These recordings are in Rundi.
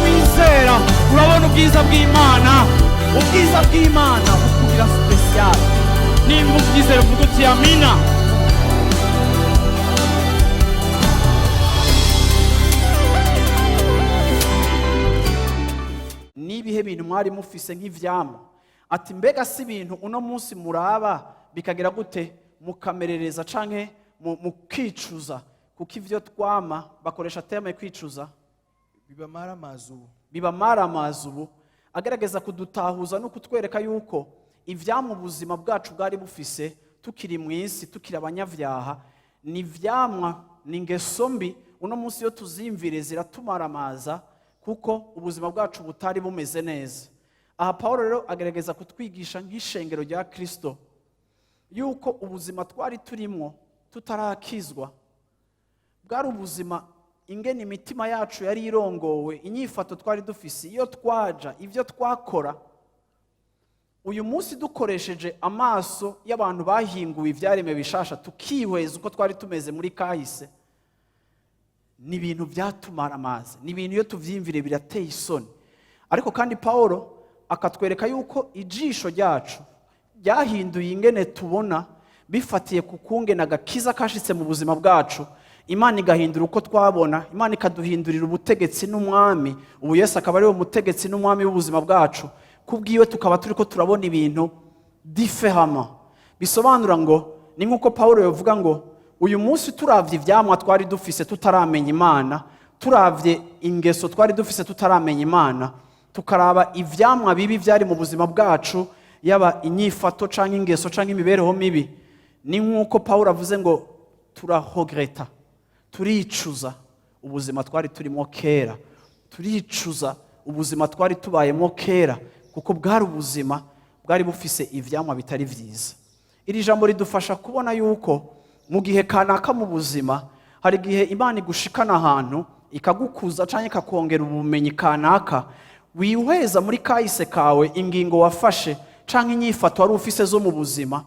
Wizera urabona ubwiza bw'Imana. Ubwiza bw'Imana bukugira spécial. Nimba ubyizera, uvuga uti amina. N'ibihe bintu mwari mufise nk'ivyamwa? Ati mbega si ibintu uno munsi muraba bikagera gute, mukamerereza canke mukicuza? Kuko ivyo twama bakoresha terme kwicuza. Bibamara amazi ubu. Bibamaramaza ubu. Agerageza kudutahuza no kutwereka yuko ivyamwa ubuzima bwacu bwari bufise tukiri mu isi, tukiri abanyabyaha, ni ivyamwa, ni ingeso mbi. Uno munsi iyo tuzimvire ziratumaramaza, kuko ubuzima bwacu butari bumeze neza. Aha Paul rero agerageza kutwigisha nk'ishengero rya Kristo yuko ubuzima twari turimwo tutarakizwa bwari ubuzima ingene imitima yacu yari irongowe, inyifato twari dufise, iyo twaja, ibyo twakora. Uyu munsi dukoresheje amaso y'abantu bahinguwe ibyaremwe bishasha, tukihweza uko twari tumeze muri kahise, ni ibintu byatumara amazi, ni ibintu iyo tuvyimvire birateye isoni. Ariko kandi Paul akatwereka yuko ijisho ryacu ryahinduye ingene tubona, bifatiye ku kungena agakiza kashitse mu buzima bwacu, Imana igahindura uko twabona, Imana ikaduhindurira ubutegetsi n'umwami. Ubu Yesu akaba ari we mutegetsi n'umwami w'ubuzima bwacu. Kubwiwe tukaba turiko turabona ibintu différemment. Bisobanura ngo ni nk'uko Paul yavuga ngo uyu munsi turavye ivyamwa twari dufise tutaramenya Imana, turavye ingeso twari dufise tutaramenya Imana, tukaraba ivyamwa bibi vyari mu buzima bwacu, yaba inyifato canke ingeso canke imibereho mibi, ni nk'uko Paul avuze ngo turaregretta, turicuza ubuzima twari turimo kera, turicuza ubuzima twari tubayemo kera, kuko bwari ubuzima bwari bufise ivyamwa bitari vyiza. Iri jambo ridufasha kubona yuko mu gihe kanaka mu buzima hari igihe Imana igushikana ahantu, ikagukuza cyangwa ikakongera ubumenyi kanaka, wihweza muri kahise kawe ingingo wafashe cyangwa inyifato wari ufise zo mu buzima,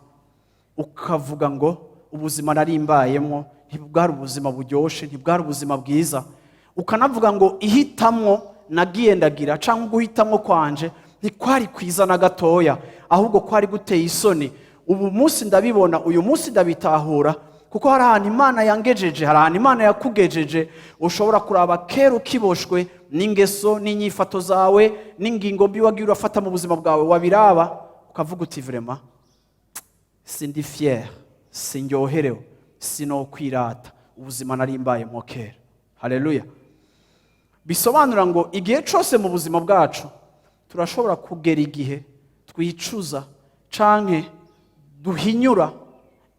ukavuga ngo ubuzima nari mbayemo ntibwari ubuzima buryoshe, ntibwari ubuzima bwiza. Ukanavuga ngo ihitamwo nagiye ndagira cyangwa guhitamwo kwanje ntikwari kwiza na gatoya, ahubwo kwari guteye isoni. Ubu munsi ndabibona, uyu munsi ndabitahura, kuko hari ahantu Imana yangejeje, hari ahantu Imana yakugejeje. Ushobora kuraba kera ukiboshwe n'ingeso n'inyifato zawe n'ingingo mbi wagiye urafata mu buzima bwawe, wabiraba ukavuga uti vraiment sindi fier, sindyoherewe, sinokwirata ubuzima nari mbayemo kera. Haleluya! Bisobanura ngo igihe cyose mu buzima bwacu turashobora kugera igihe twicuza canke duhinyura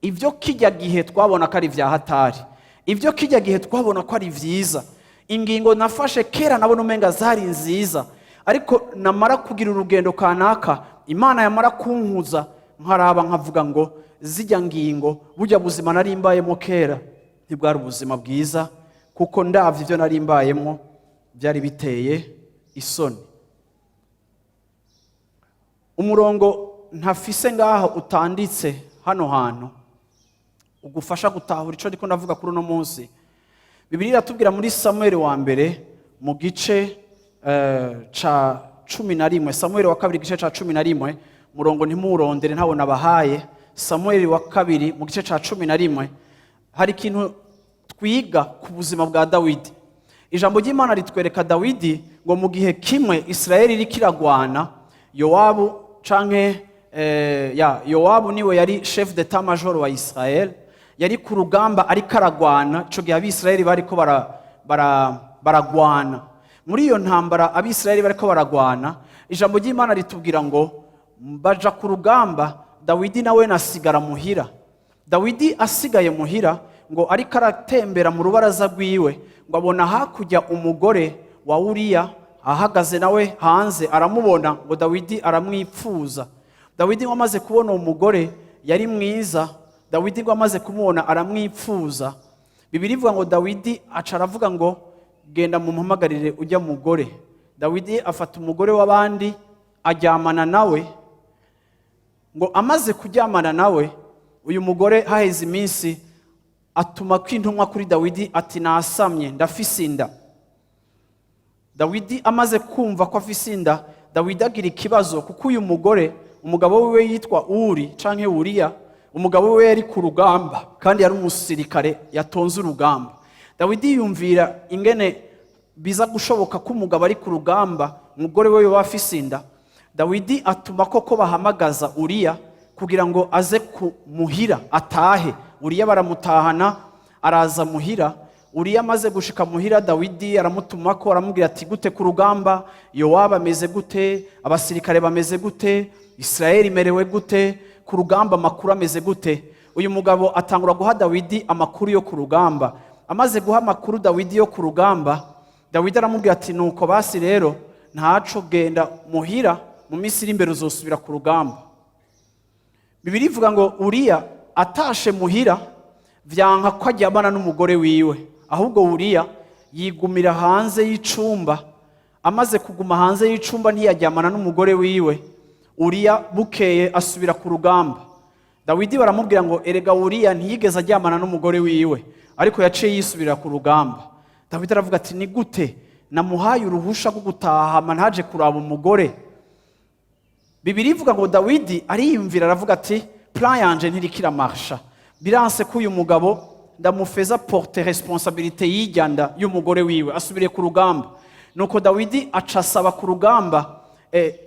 ibyo kijya gihe twabona ko ari ibya hatari, ibyo kijya gihe twabona ko ari byiza. Ingingo nafashe kera nabona umenga zari nziza, ariko namara kugira urugendo kanaka, Imana yamara kunkuza, nkaraba nkavuga ngo zijya ngingo, burya buzima nari mbayemo kera ntibwari ubuzima bwiza, kuko ndavye ibyo nari mbayemo byari biteye isoni. Umurongo ntafise ngaho utanditse hano hantu ugufasha gutahura icyo ndiko ndavuga kuri uno munsi. Bibiliya iratubwira muri Samuel wa mbere mu gice ca 11, Samuel wa kabiri igice ca 11, murongo ntimuwurondere, ntabona abahaye. Samuel wa kabiri mu gice ca 11 hari ikintu twiga ku buzima bwa Dawidi. Ijambo ry'Imana ritwereka Dawidi ngo mu gihe kimwe Isirayeli iriko iragwana, Yowabu canke ya Yowabu niwe yari chef d'état major wa Israel, yari ku rugamba ariko aragwana. Ico gihe Abisirayeli bariko baragwana muri iyo ntambara, Abisirayeli bariko baragwana, ijambo ry'Imana ritubwira ngo baja ku rugamba, Dawidi nawe nasigara muhira. Dawidi asigaye muhira, ngo ariko aratembera mu rubaraza rwiwe, ngo abona hakurya umugore wa Uriya ahagaze nawe hanze, aramubona, ngo Dawidi aramwipfuza. Dawidi ngo amaze kubona uwo mugore yari mwiza, Dawidi ngo amaze kumubona aramwipfuza. Bibiliya ivuga ngo Dawidi aca aravuga ngo genda mumuhamagarire ujya mugore. Dawidi afata umugore w'abandi aryamana nawe. Ngo amaze kuryamana nawe uyu mugore, haheze iminsi. Atuma ko intumwa kuri Dawidi ati: "Nasamye, ndafise inda." Dawidi amaze kumva ko afise inda, Dawidi agira ikibazo, kuko uyu mugore, umugabo wiwe yitwa Uri canke Uriya, umugabo wiwe yari ku rugamba kandi yari umusirikare yatonze urugamba. Dawidi yiyumvira ingene biza gushoboka ko umugabo ari ku rugamba, umugore we yoba afise inda. Dawidi atuma koko bahamagaza Uriya kugira ngo aze kumuhira atahe. Uriya baramutahana, araza muhira. Uriya amaze gushika muhira, Dawidi aramutumako, aramubwira ati: "Gute ku rugamba? Yowabu ameze gute? Abasirikare bameze gute? Isirayeli imerewe gute ku rugamba? Amakuru ameze gute?" Uyu mugabo atangura guha Dawidi amakuru yo ku rugamba. Amaze guha amakuru Dawidi yo ku rugamba, Dawidi aramubwira ati: "Nuko basi rero ntaco, genda muhira, mu minsi iri imbere uzosubira ku rugamba." Bibiliya ivuga ngo Uriya atashe muhira, vyanka ko aryamana n'umugore wiwe, ahubwo Uriya yigumira hanze y'icumba. Amaze kuguma hanze y'icumba, ntiyaryamana n'umugore wiwe. Uriya bukeye asubira ku rugamba. Dawidi baramubwira ngo: "Erega Uriya ntiyigeze aryamana n'umugore wiwe, ariko yaciye yisubira ku rugamba." Dawidi aravuga ati: "Ni gute namuhaye uruhusha rwo gutaha hama ntaje kuraba umugore?" Bibiliya ivuga ngo Dawidi ariyumvira, aravuga ati: "Plan yanje ntiriko iramarsha, biranse ko uyu mugabo ndamufeza porter responsabilité y'irya nda y'umugore wiwe, asubiriye ku rugamba." Nuko Dawidi aca asaba ku rugamba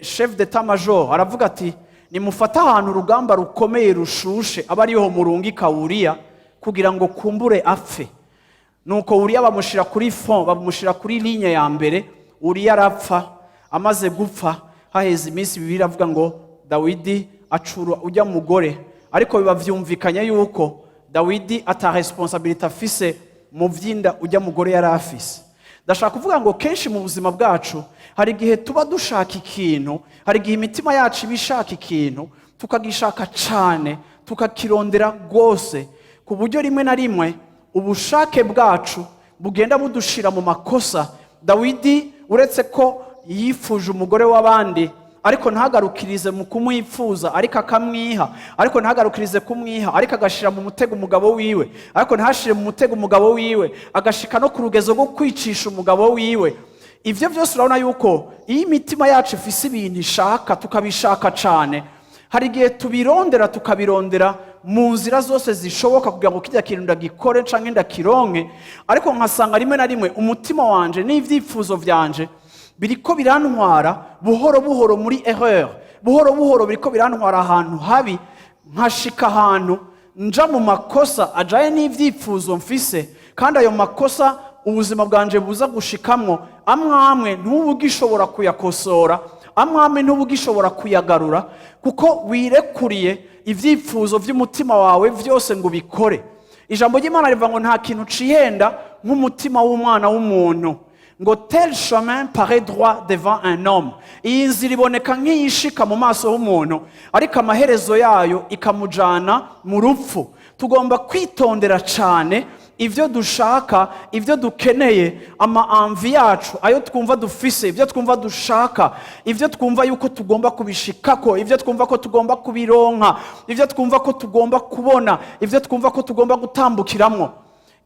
chef d'état major, aravuga ati: "Nimufate ahantu urugamba rukomeye rushushe, abe ariho murungika Uriya kugira ngo kumbure apfe." Nuko Uriya bamushira kuri front, bamushira kuri ligne ya mbere. Uriya arapfa. Amaze gupfa, haheze iminsi 2, avuga ngo Dawidi acura ujya mugore, ariko biba vyumvikanye yuko Dawidi ata responsabilité afise mu vy'inda ujya mugore yari afise. Ndashaka kuvuga ngo kenshi mu buzima bwacu hari igihe tuba dushaka ikintu, hari igihe imitima yacu iba ishaka ikintu, tukagishaka cane, tukakirondera rwose, ku buryo rimwe na rimwe ubushake bwacu bugenda budushira mu makosa. Dawidi, uretse ko yifuje umugore w'abandi, ariko ntagarukirize mu kumwifuza, ariko akamwiha, ariko ntagarukirize kumwiha, ariko agashira mu mutego umugabo wiwe, ariko ntashire mu mutego umugabo wiwe, agashika no ku rugezo rwo kwicisha umugabo wiwe. Ivyo byose urabona yuko iyo imitima yacu ifise ibintu ishaka, tukabishaka cane, hari igihe tubirondera, tukabirondera mu nzira zose zishoboka kugira ngo kijya kintu ndagikore canke ndakironke, ariko nkasanga rimwe na rimwe umutima wanje n'ivyifuzo vyanje biriko birantwara buhoro buhoro muri erreur, buhoro buhoro biriko birantwara ahantu habi, nkashika ahantu nja mu makosa ajaye n'ivyifuzo mfise. Kandi ayo makosa ubuzima bwanje buza gushikamwo, amwe amwe ntuba ugishobora kuyakosora, amwe amwe ntuba ugishobora kuyagarura, kuko wirekuriye ibyifuzo by'umutima wawe byose ngo ubikore. Ijambo ry'Imana rivuga ngo nta kintu cihenda nk'umutima w'umwana w'umuntu, ngo "tel chemin paraît droit devant un homme", iyi nzira iboneka nk'iyishika mu maso h'umuntu, ariko amaherezo yayo ikamujana mu rupfu. Tugomba kwitondera cyane ibyo dushaka, ibyo dukeneye, ama envies yacu, ayo twumva dufise, ibyo twumva dushaka, ibyo twumva yuko tugomba kubishikako, ibyo twumva ko tugomba kubironka, ibyo twumva ko tugomba kubona, ibyo twumva ko tugomba gutambukiramwo.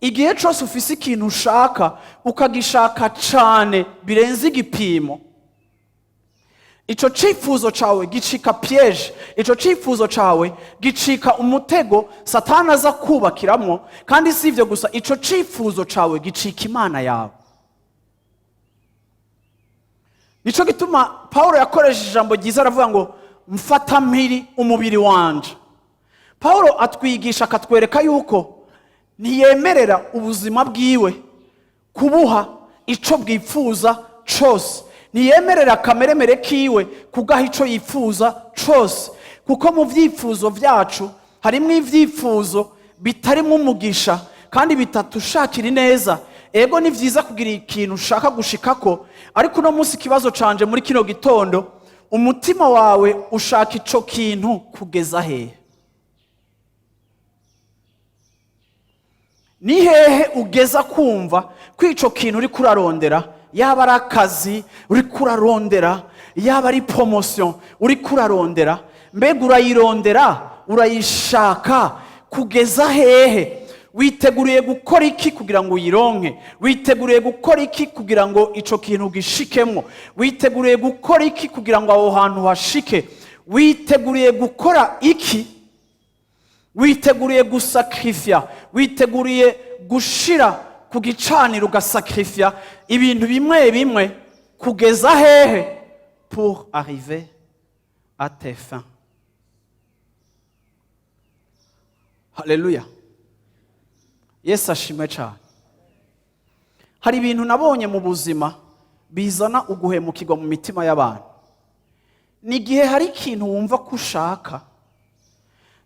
Igihe cyose ufise ikintu ushaka, ukagishaka cyane birenze igipimo, ico cifuzo cawe gicika piège, ico cifuzo cawe gicika umutego Satani aza kubakiramwo. Kandi si ivyo gusa, ico cifuzo cawe gicika imana yawe. Nico gituma Pawulo yakoresheje ijambo ryiza, aravuga ngo: "Mfata mpiri umubiri wanje." Pawulo atwigisha, akatwereka yuko ntiyemerera ubuzima bwiwe kubuha ico bwifuza cose, ntiyemerera akameremere kiwe kugaha ico yifuza cose, kuko mu vyifuzo vyacu harimwo ivyifuzo bitarimwo umugisha kandi bitatushakira ineza. Ego, ni vyiza kugira ikintu ushaka gushikako, ariko uno munsi ikibazo canje muri kino gitondo: umutima wawe ushaka ico kintu kugeza hehe? Ni hehe ugeza kumva ko ico kintu uriko urarondera, yaba ari akazi uriko urarondera, yaba ari promotion uriko urarondera, mbega urayirondera, urayishaka kugeza hehe? Witeguriye gukora iki kugira ngo uyironke? Witeguriye gukora iki kugira ngo ico kintu gishikemwo? Witeguriye gukora iki kugira ngo aho hantu hashike? Witeguriye gukora iki? Witeguriye gusakrifya? Witeguriye gushira ku gicaniro, ugasakrifya ibintu bimwe bimwe kugeza hehe pour arriver à tes fins? Haleluya! Yesu ashimwe cyane. Hari ibintu nabonye mu buzima bizana uguhemukirwa mu mitima y'abantu. Ni igihe hari ikintu wumva ko ushaka,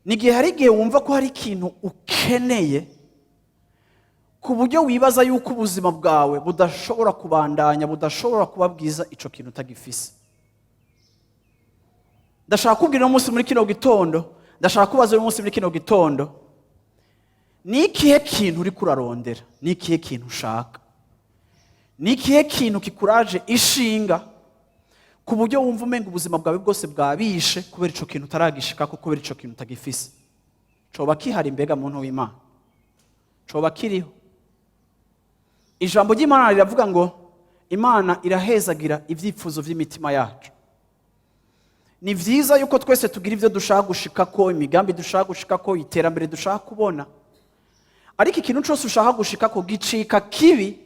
ni igihe hari igihe wumva ko hari ikintu ukeneye ku buryo wibaza yuko ubuzima bwawe budashobora kubandanya, budashobora kuba bwiza ico kintu utagifise. Ndashaka kubwira uno munsi muri kino gitondo, ndashaka kubaza uno munsi muri kino gitondo: ni ikihe kintu uriko urarondera? Ni ikihe kintu ushaka? Ni ikihe kintu kikuraje ishinga ku buryo wumva umenga ubuzima bwawe bwose bwabishe kubera ico kintu utaragishikako, kubera ico kintu utagifise? Coba kihari? Mbega muntu w'Imana, coba kiriho? Ijambo ry'Imana riravuga ngo Imana irahezagira ibyifuzo by'imitima yacu. Ni byiza yuko twese tugira ibyo dushaka gushikako, imigambi dushaka gushikako, iterambere dushaka kubona. Ariko ikintu cyose ushaka gushikako gicika kibi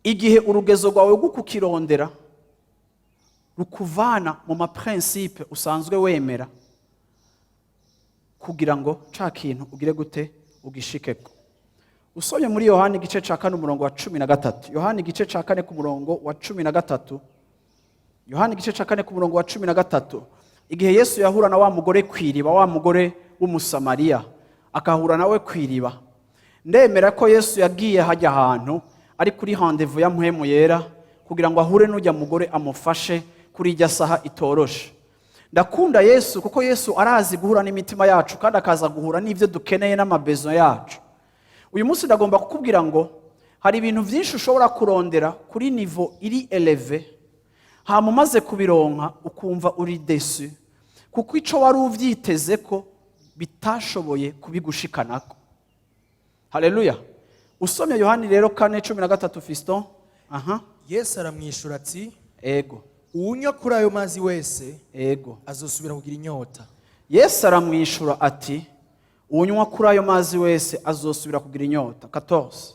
igihe urugezo rwawe rwo kukirondera rukuvana mu ma principes usanzwe wemera kugira ngo ca kintu ugire gute? Ugishikeko. Usomye muri Yohani igice ca 4, umurongo wa 13, Yohani igice ca 4 ku murongo wa 13, Yohani igice ca 4 ku murongo wa 13, igihe Yesu yahura na wa mugore ku iriba, wa mugore w'Umusamariya akahura nawe ku iriba, ndemera ko Yesu yagiye hajya ahantu ari kuri rendez-vous ya Mpwemu Yera kugira ngo ahure n'ujya mugore, amufashe kuri ijya saha itoroshe. Ndakunda Yesu kuko Yesu arazi guhura n'imitima yacu kandi akaza guhura n'ibyo dukeneye n'ama besoins yacu. Uyu munsi ndagomba kukubwira ngo hari ibintu byinshi ushobora kurondera kuri niveau iri élevé, hama umaze kubironka ukumva uri déçu kuko ico wari uvyiteze ko bitashoboye kubigushikanako. Haleluya! Usomye Yohani rero 4:13, Fiston, aha. Yesu aramwishyura ati: "Uwunywa kuri ayo mazi wese azosubira kugira inyota." Yesu aramwishura ati: "Unywa kuri ayo mazi wese azosubira kugira inyota." 14.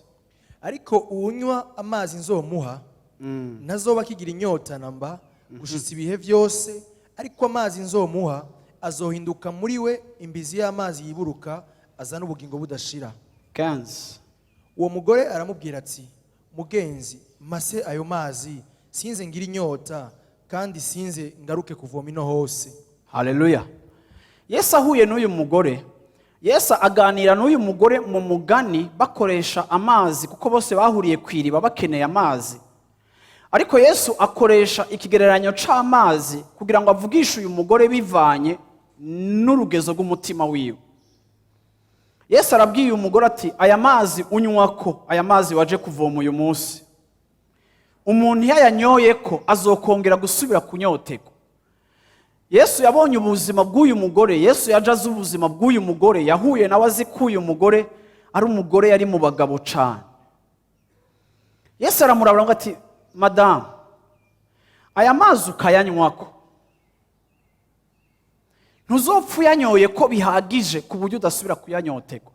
"Ariko uwunywa amazi nzomuha ntazoba akigira inyota namba gushitsa ibihe byose, ariko amazi nzomuha azohinduka muri we imbizi y'amazi yiburuka azana ubugingo budashira." 15. Uwo mugore aramubwira ati: "Mugenzi, mpa ayo mazi, sinze ngira inyota kandi sinze ngaruke kuvoma ino hose." Haleluya! Yesu ahuye n'uyu mugore, Yesu aganira n'uyu mugore mu mugani bakoresha amazi, kuko bose bahuriye ku iriba bakeneye amazi. Ariko Yesu akoresha ikigereranyo c'amazi kugira ngo avugishe uyu mugore bivanye n'urugezo rw'umutima wiwe. Yesu arabwiye uyu mugore ati: "Aya mazi unywa ko, aya mazi waje kuvoma uyu munsi, umuntu iyo ayanyoye ko azokongera gusubira kunyotegwa." Yesu yabonye ubuzima bw'uyu mugore. Yesu yaje azi ubuzima bw'uyu mugore, yahuye nawe azi ko uyu mugore ari umugore yari mu bagabo cyane. Yesu aramurabura ngo ati: "Madamu, aya mazi ukayanywako, ntuzopfa uyanyoye ko bihagije ku buryo udasubira kuyanyotegwa."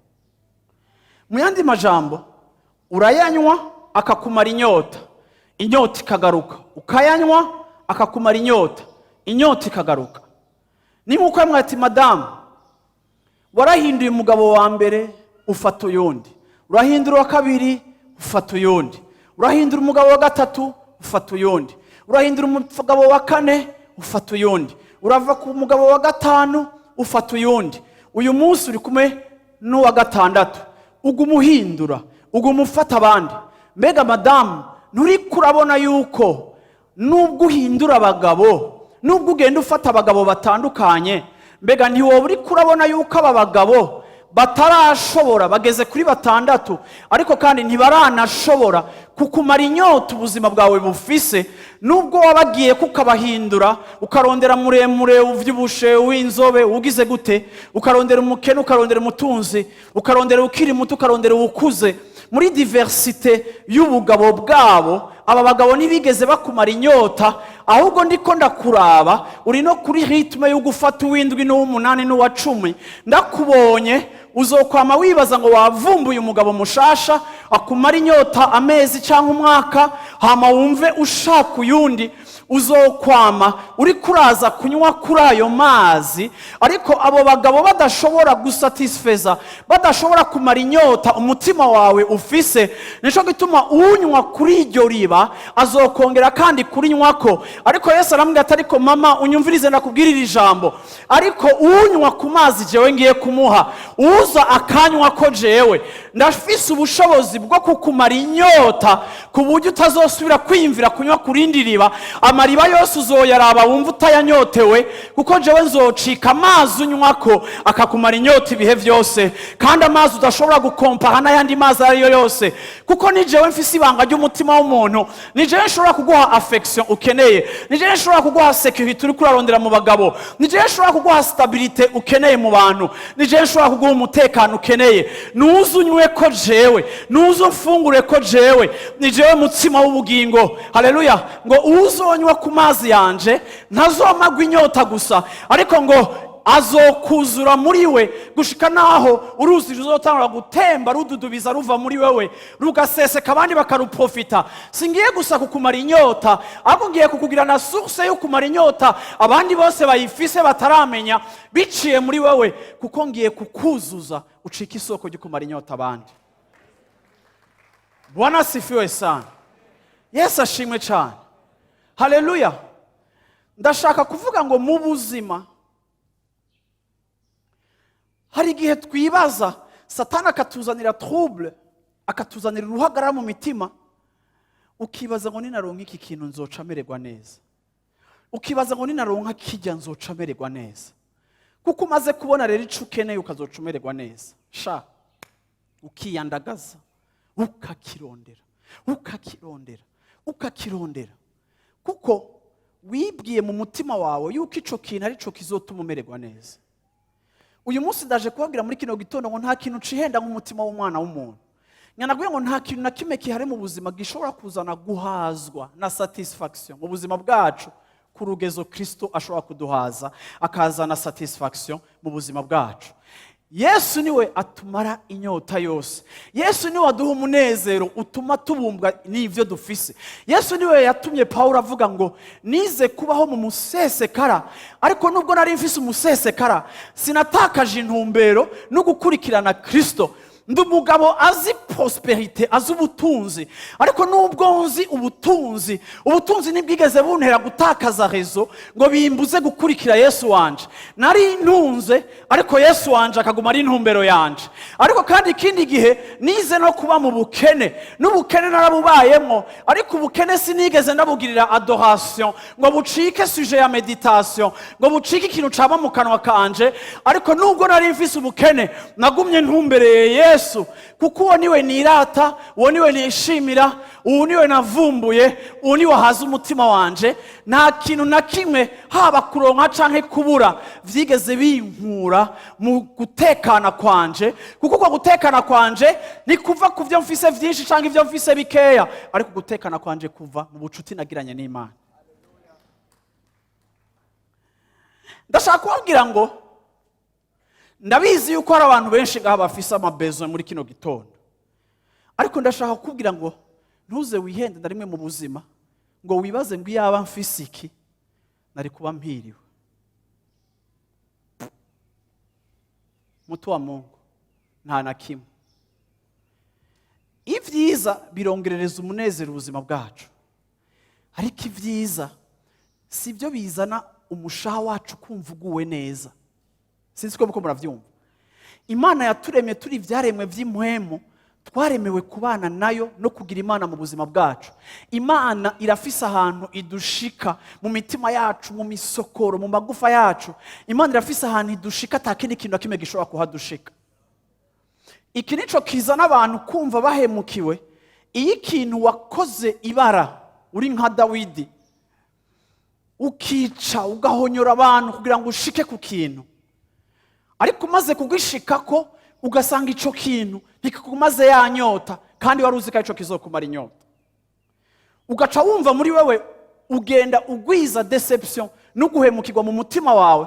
Mu yandi majambo, urayanywa akakumara inyota, inyota ikagaruka, ukayanywa akakumara inyota, inyota ikagaruka. Ni nk'uko yamwe ati: "Madamu, warahinduye umugabo wa mbere ufata uyundi, urahindura uwa kabiri ufata uyundi, urahindura umugabo wa gatatu ufata uyundi, urahindura umugabo wa kane ufata uyundi, urava ku mugabo wa gatanu ufata uyundi, uyu munsi uri kumwe n'uwa gatandatu, uguma uhindura, uguma ufata abandi. Mbega madamu, nturi kurabona yuko nubwo uhindura abagabo, nubwo ugenda ufata abagabo batandukanye, mbega ntiwoba uri kurabona yuko aba bagabo Batarashobora, bageze kuri batandatu, ariko kandi ntibaranashobora kukumara inyota ubuzima bwawe bufise, nubwo wabagiye kukabahindura, ukarondera muremure, uvyibushe, w'inzobe, ugize gute, ukarondera umukene, ukarondera umutunzi, ukarondera ukiri muto, ukarondera uwukuze, muri diversité y'ubugabo bwabo, aba bagabo ntibigeze bakumara inyota. Ahubwo ndiko ndakuraba, uri no kuri rythme yo gufata uw'indwi n'uw'umunani n'uwa 10. Ndakubonye, uzokwama wibaza ngo wavumbuye umugabo mushasha akumara inyota amezi cyangwa umwaka, hama wumve ushaka uyundi. Uzokwama uri kuraza kunywa kuri ayo mazi, ariko abo bagabo badashobora gusatisfeza, badashobora kumara inyota umutima wawe ufise. Nico gituma unywa kuri iryo riba azokongera kandi kurinywako. Ariko Yesu aramubwira ati: "Ariko mama, unyumvirize ndakubwirira ijambo. Ariko unywa ku mazi jewe ngiye kumuha, uza akanywa ko jewe ndafise ubushobozi bwo kukumara inyota ku buryo utazosubira kwiyumvira kunywa ku rindi riba. Amariba yose uzoyaraba wumva utayanyotewe, kuko jewe nzocika amazi unywako akakumara inyota ibihe byose, kandi amazi udashobora gukompara n'ayandi mazi ayo ariyo yose, kuko ni jewe mfise ibanga ry'umutima w'umuntu. Ni jewe nshobora kuguha affection ukeneye, ni jewe nshobora kuguha sécurité uri kurarondera mu bagabo, ni jewe nshobora kuguha stabilité ukeneye mu bantu, ni jewe nshobora kuguha umutekano ukeneye. Nuze unywe ko jewe, nuze umfungure ko jewe, ni jewe mutsima w'ubugingo." Haleluya! Ngo uzonywa ku mazi yanje ntazomagwa inyota gusa, ariko ngo azokuzura muri we gushika naho uruzi ruzotangura gutemba rududubiza ruva muri wewe, rugaseseka, abandi bakaruprofita. Singiye gusa kukumara inyota, ahubwo ngiye kukugira na source yo kumara inyota abandi bose bayifise bataramenya, biciye muri wewe, kuko ngiye kukuzuza ucika isoko ryo kumara inyota abandi. Bwana asifiwe sana! Yesu ashimwe cyane! Haleluya! Ndashaka kuvuga ngo mu buzima hari igihe twibaza, Satani akatuzanira trouble, akatuzanira uruhagarara mu mitima, ukibaza ngo ninaronka iki kintu nzoca amererwa neza, ukibaza ngo ninaronka kijya nzoca amererwa neza. Kuko umaze kubona rero icyo ukeneye, ukazoca umererwa neza sha, ukiyandagaza, ukakirondera, ukakirondera, ukakirondera, kuko wibwiye mu mutima wawe yuko icyo kintu ari cyo kizotuma umererwa neza. Uyu munsi ndaje kubabwira muri kino gitondo ngo nta kintu cihenda nk'umutima w'umwana w'umuntu. Nyanabwiye ngo nta kintu na kimwe gihari mu buzima gishobora kuzana guhazwa na satisfaction mu buzima bwacu ku rugezo Kristo ashobora kuduhaza, akazana satisfaction mu buzima bwacu. Yesu niwe atumara inyota yose. Yesu niwe aduha umunezero utuma tubumbwa n'ibyo dufise. Yesu niwe yatumye Pawulo avuga ngo: "Nize kubaho mu musesekara, ariko nubwo nari mfise umusesekara, sinatakaje intumbero no gukurikirana Kristo. Ndi umugabo azi prospérité, azi ubutunzi, ariko nubwo nzi ubutunzi, ubutunzi ntibwigeze buntera gutakaza raison ngo bimbuze gukurikira Yesu wanje. Nari ntunze, ariko Yesu wanje akaguma ari intumbero yanje. Ariko kandi ikindi gihe nize no kuba mu bukene, n'ubukene narabubayemo, ariko ubukene sinigeze ndabugirira adoration ngo bucike sujet ya méditation, ngo bucike ikintu caba mu kanwa kanje. Ariko nubwo nari mfise ubukene, nagumye ntumbereye Yesu, kuko uwo niwe nirata, uwo niwe nishimira, uwo niwe navumbuye, uwo niwe wahaza umutima wanje. Nta kintu na kimwe, haba kuronka canke kubura, vyigeze binkura mu gutekana kwanje, kuko uko gutekana kwanje ni kuva ku byo mfise vyinshi canke ibyo mfise bikeya, ariko gutekana kwanje kuva mu bucuti nagiranye n'Imana." Ndashaka kubabwira ngo ndabizi yuko hari abantu benshi ngaha bafise ama besoins muri kino gitondo, ariko ndashaka kukubwira ngo ntuze wihende na rimwe mu buzima ngo wibaze ngo iyaba mfise iki nari kuba mpiriwe. Mutu wa Mungu, nta na kimwe. Ibyiza birongerereza umunezero ubuzima bwacu, ariko ibyiza si byo bizana umushaha wacu kumva uguwe neza. Sinzi ko muko murabyumva. Imana yaturemye turi ibyaremwe by'impwemu, twaremewe kubana nayo no kugira Imana mu buzima bwacu. Imana irafise ahantu idushika mu mitima yacu, mu misokoro, mu magufa yacu. Imana irafise ahantu idushika ata kindi kintu na kimwe gishobora kuhadushika. Iki nico kizana abantu kumva bahemukiwe. Iyo ikintu wakoze ibara, uri nka Dawidi, ukica, ugahonyora abantu kugira ngo ushike ku kintu, ariko umaze kugishikako ugasanga ico kintu ntikikumaze ya nyota, kandi wari uzi ko arico kizokumara inyota, ugaca wumva muri wewe ugenda ugwiza déception no guhemukirwa mu mutima wawe,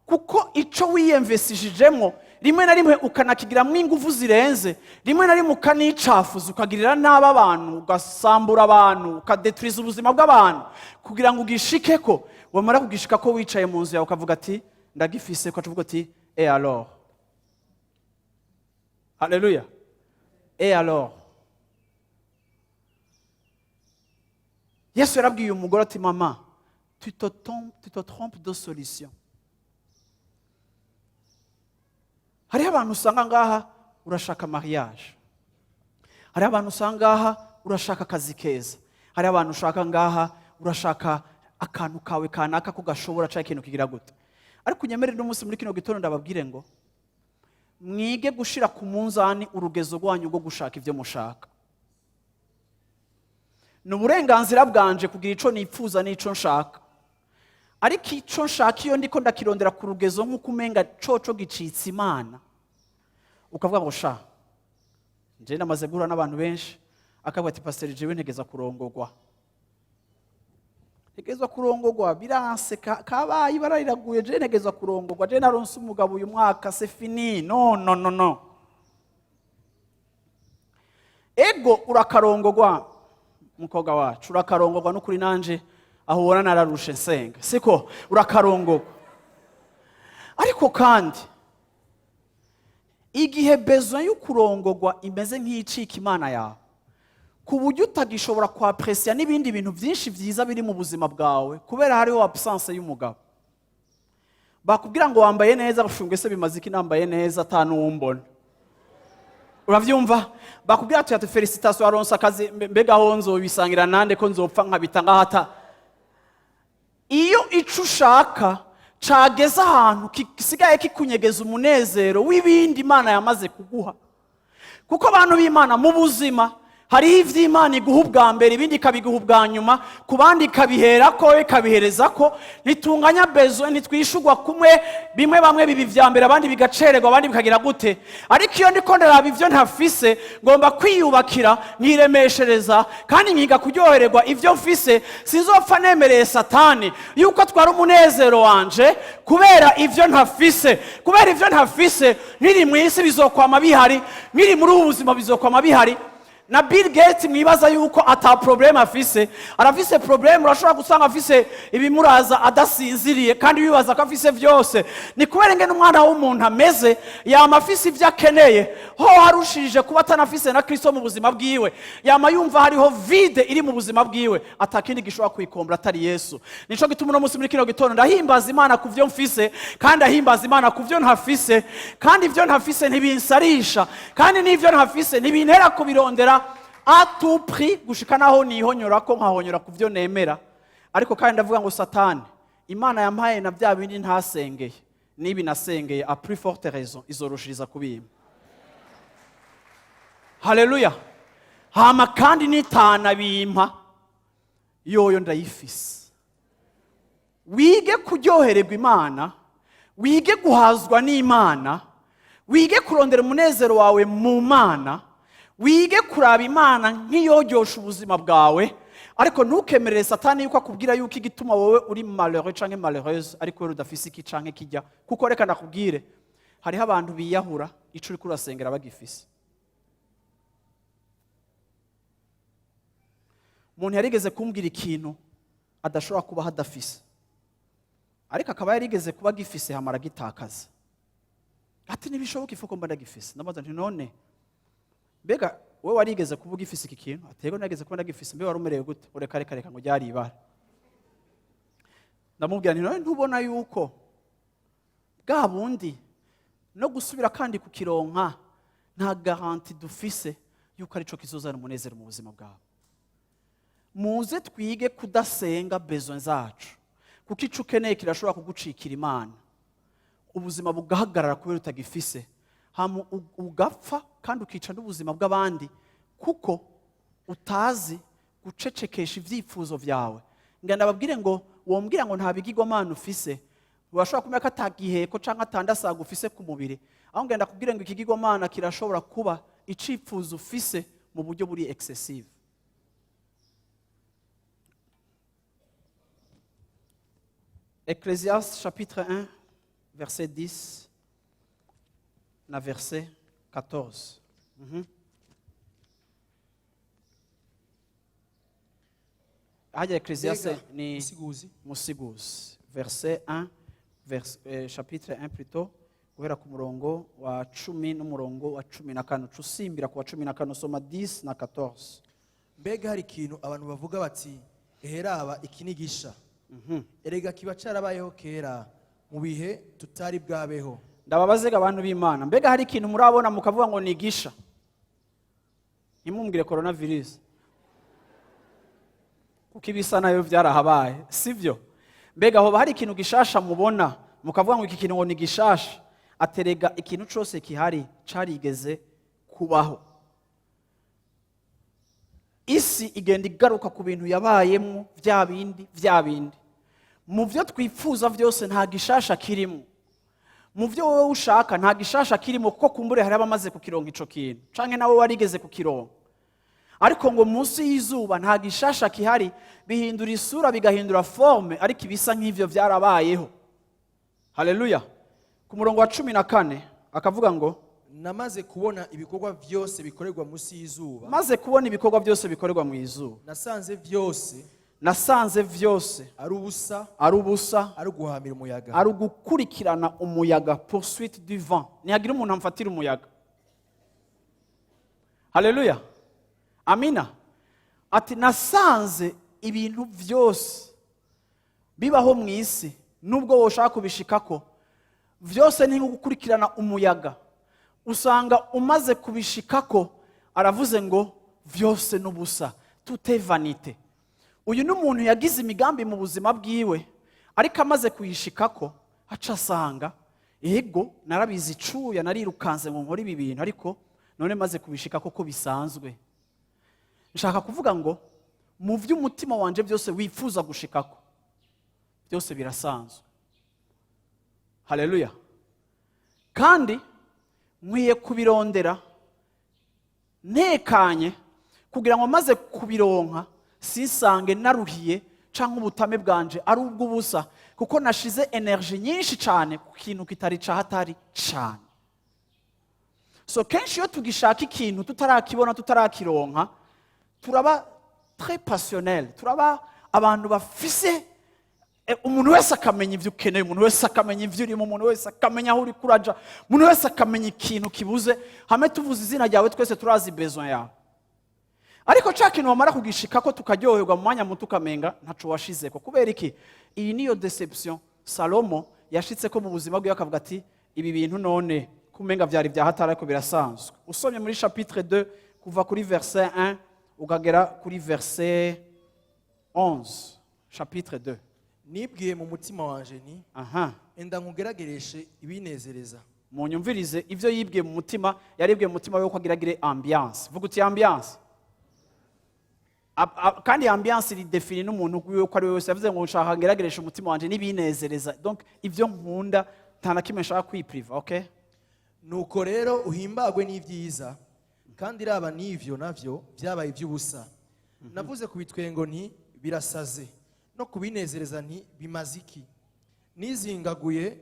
kuko ico wiyemvesishijemo rimwe na rimwe ukanakigiramwo ingufu zirenze, rimwe na rimwe ukanicafuza, ukagirira nabi abantu, ugasambura abantu, ukadeturiza ubuzima bw'abantu kugira ngo ugishikeko. Wamara kugishikako, wicaye mu nzu yawe, ukavuga ati: "Ndagifise," ukaca uvuga ati: "Et alors?" Haleluya! Et alors? Yesu yarabwiye umugore ati: "Mama, tu te trompes de solution." Hariho abantu usanga ngaha urashaka mariage, hariho abantu usanga ngaha urashaka akazi keza, hariho abantu ushaka ngaha urashaka akantu kawe kanaka ko gashobora cyangwa ikintu kigira gute. Ariko unyemerere umunsi muri kino gitondo ndababwire ngo mwige gushira ku munzani urugezo rwanyu rwo gushaka ibyo mushaka. Ni uburenganzira bwanje kugira ico nipfuza n'ico nshaka, ariko ico nshaka, iyo ndiko ndakirondera ku rugezo nk'uko umenga coco gicitse Imana, ukavuga ngo: "Sha, nje namaze guhura n'abantu benshi," akavuga ati: "Pasiteri, jewe ntegeza kurongogwa, ntegezwa kurongogwa, biranse, kabaye ibara riraguye, je ntegezwa kurongogwa, je naronse umugabo uyu mwaka, c'est fini." No, no, no, no. Ego, urakarongogwa, mukobwa wacu, urakarongogwa n'ukuri. Nanje aho ubona nararushe nsenga, siko? Urakarongogwa, ariko kandi igihe besoin yo kurongogwa imeze nk'icika Imana yawe, ku buryo utagishobora kwapresiya n'ibindi bintu byinshi byiza biri mu buzima bwawe kubera hariho absence y'umugabo, bakubwira ngo wambaye neza, bafunga: "Ese bimaze iki nambaye neza ata n'uwumbona?" Uravyumva? Bakubwira ati: "Félicitations, waronse akazi." Mbega aho nzobisangira nande ko nzopfa nkabita ngahata? Iyo ico ushaka cageze ahantu gisigaye kikunyegeza umunezero w'ibindi Imana yamaze kuguha, kuko abantu b'Imana, mu buzima hariho ivy'Imana iguha ubwa mbere, ibindi ikabiguha ubwa nyuma, ku bandi ikabiherako, ikabihereza ko. Ntitunganya besoin, ntitwishurwa kumwe. Bimwe bamwe biba ivya mbere, abandi bigacererwa, abandi bikagira gute. Ariko iyo ndiko ndaraba ivyo ntafise, ngomba kwiyubakira, nkiremeshereza, kandi nkiga kuryohererwa ivyo mfise. Sinzopfa nemereye Satani yuko atwara umunezero wanje kubera ivyo ntafise. Kubera ivyo ntafise nkiri mu isi bizokwama bihari, nkiri muri ubu buzima bizokwama bihari. Na Bill Gates mwibaza yuko ata problème afise, arafise problème. Urashobora gusanga afise ibimuraza adasinziriye, kandi wibaza ko afise vyose. Ni kubera ingene umwana w'umuntu ameze, yama afise ivyo akeneye, ho harushirije kuba atanafise na Kristo mu buzima bwiwe, yama yumva hariho vide iri mu buzima bwiwe, atakindi gishobora kuyikombora atari Yesu. Nico gituma uno munsi muri kino gitondo ndahimbaza Imana ku vyo mfise, kandi ahimbaza Imana ku vyo ntafise. Kandi ivyo ntafise ntibinsarisha, kandi n'ivyo ntafise ntibintera kubirondera à tout prix, gushika naho nihonyora ko nkahonyora ku byo nemera. Ariko kandi ndavuga ngo: "Satani, Imana yampaye na bya bindi ntasengeye, n'ibi nasengeye, à plus forte raison izoroshiriza kubimpa." Haleluya! Hama kandi nitana bimpa, yoyo ndayifise. Wige kuryohererwa Imana, wige guhazwa n'Imana, wige kurondera umunezero wawe mu Mana, wige kuraba Imana nk'iyoryosha ubuzima bwawe. Ariko ntukemerere Satani yuko akubwira yuko igituma wowe uri malheureux canke malheureuse ariko wowe udafise iki canke kijya. Kuko reka ndakubwire, hariho abantu biyahura ico uriko urasengera bagifise. Umuntu yarigeze kumbwira ikintu adashobora kubaho adafise, ariko akaba yarigeze kuba agifise, hamara agitakaza, ati: "Ntibishoboka, ifuko mba ndagifise." Ndabaza nti: "None mbega wowe warigeze kuba ugifise iki kintu?" Ati: "Yego, nageze kuba ndagifise." "Mbe wari umerewe gute?" "Ureka, reka, reka," ngo ryari ibara. Ndamubwira nti: "None ntubona yuko bwa bundi no gusubira kandi kukironka nta garantie dufise yuko arico kizozana umunezero mu buzima bwawe?" Muze twige kudasenga besoin zacu, kuko ico ukeneye kirashobora kugucikira Imana, ubuzima bugahagarara kubera utagifise. Hama ugapfa kandi ukica n'ubuzima bw'abandi kuko utazi gucecekesha ibyifuzo byawe. Nga ndababwire ngo wombwira ngo nta bigirwamana ufise, urashobora kumenya ko atagiheko cyangwa atandasaga ufise ku mubiri. Aho ngenda kubwire ngo ikigirwamana kirashobora kuba icifuzo ufise mu buryo buri excessive. Ecclésiaste chapitre 1 verset 10 na verset 14. Hajya Ecclésiaste Mbega, ni Musiguzi. Musiguzi verset 1 chapitre 1 plutôt, guhera ku murongo wa 10 n'umurongo wa 14. Uca usimbira ku wa 14, usoma 10 na 14. Mbega hari ikintu abantu bavuga bati: "Eheraba, iki ni gisha"? Erega kiba carabayeho kera mu bihe tutari bwabeho. Ndababazega abantu b'Imana, mbega hari ikintu murabona mukavuga ngo nigisha? Ntimumbwire coronavirus, kuko ibisa nayo byarahabaye, sibyo? Mbega hoba hari ikintu gishasha mubona mukavuga ngo iki kintu ngo ni gishasha? Aterega ikintu cyose kihari carigeze kubaho. Isi igenda igaruka ku bintu yabayemo, bya bindi bya bindi. Mu byo twifuza byose nta gishasha kirimo. Mu byo wowe ushaka nta gishasha kirimo, kuko kumbure hari abamaze kukironka ico kintu canke nawe warigeze kukironka. Ariko ngo munsi y'izuba nta gishasha kihari. Bihindura isura, bigahindura forme, ariko ibisa nk'ivyo byarabayeho. Haleluya! Ku murongo wa 14 akavuga ngo: Namaze kubona ibikorwa byose bikorerwa munsi y'izuba. Maze kubona ibikorwa byose bikorerwa mu izuba. Nasanze byose Nasanze vyose ari ubusa, ari ubusa, ari uguhamira umuyaga. Ari ugukurikirana umuyaga, poursuite du vent. Ntihagira umuntu amfatira umuyaga. Haleluya, amina. Ati nasanze ibintu byose bibaho mu isi, nubwo wowe ushaka kubishikako, byose ni nko gukurikirana umuyaga. Usanga umaze kubishikako, aravuze ngo byose n'ubusa, tout est vanité. Uyu ni umuntu yagize imigambi mu buzima bwiwe, ariko amaze kuyishikako aca asanga: ego, narabizi icuya, narirukanze ngo nkore ibi bintu, ariko none maze kubishikako ko bisanzwe. Nshaka kuvuga ngo mu by'umutima wanje byose wifuza gushikako, byose birasanzwe. Haleluya! Kandi nkwiye kubirondera ntekanye, kugira ngo maze kubironka sisange naruhiye cyangwa ubutame bwanje ari ubw'ubusa, kuko nashize énergie nyinshi cyane ku kintu kitari cahatari cyane. So kenshi iyo tugishaka ikintu tutarakibona, tutarakironka, turaba très passionnel, turaba abantu bafise umuntu wese akamenya ibyo ukeneye, umuntu wese akamenya ibyo urimo, umuntu wese akamenya aho uri kuraja, umuntu wese akamenya ikintu kibuze. Hamwe tuvuze izina ryawe, twese turazi besoin yawe. Ariko ca kintu wamara kugishikako tukaryoherwa mu mwanya muto, ukamenga ntaco washizeko. Kubera iki? Iyi niyo déception Salomo yashitseko mu buzima bwiwe, akavuga ati: "Ibi bintu none kumenga vyari vya hatari, ariko birasanzwe." Usomye muri chapitre 2 kuva kuri verset 1 ukagera kuri verset 11, chapitre 2. Nibwiye mu mutima wanje nti: "Enda nkugeragereshe ibinezereza." Munyumvirize ibyo yibwiye mu mutima. Yaribwiye mu mutima we ko agira agire ambiance. Vuga uti ambiance. Kandi ambiance iri définie n'umuntu wiwe ko ari we wese. Yavuze ngo nshaka ngerageresha umutima wanje n'ibinezereza, donc ibyo nkunda, nta na kimwe nshaka kwipriva, okay? Nuko rero uhimbagwe n'ibyiza, kandi raba n'ivyo navyo byabaye iby'ubusa. Navuze ku bitwengo nti: "Birasaze," no kubinezereza nti: "Bimaze iki?" Nizingaguye,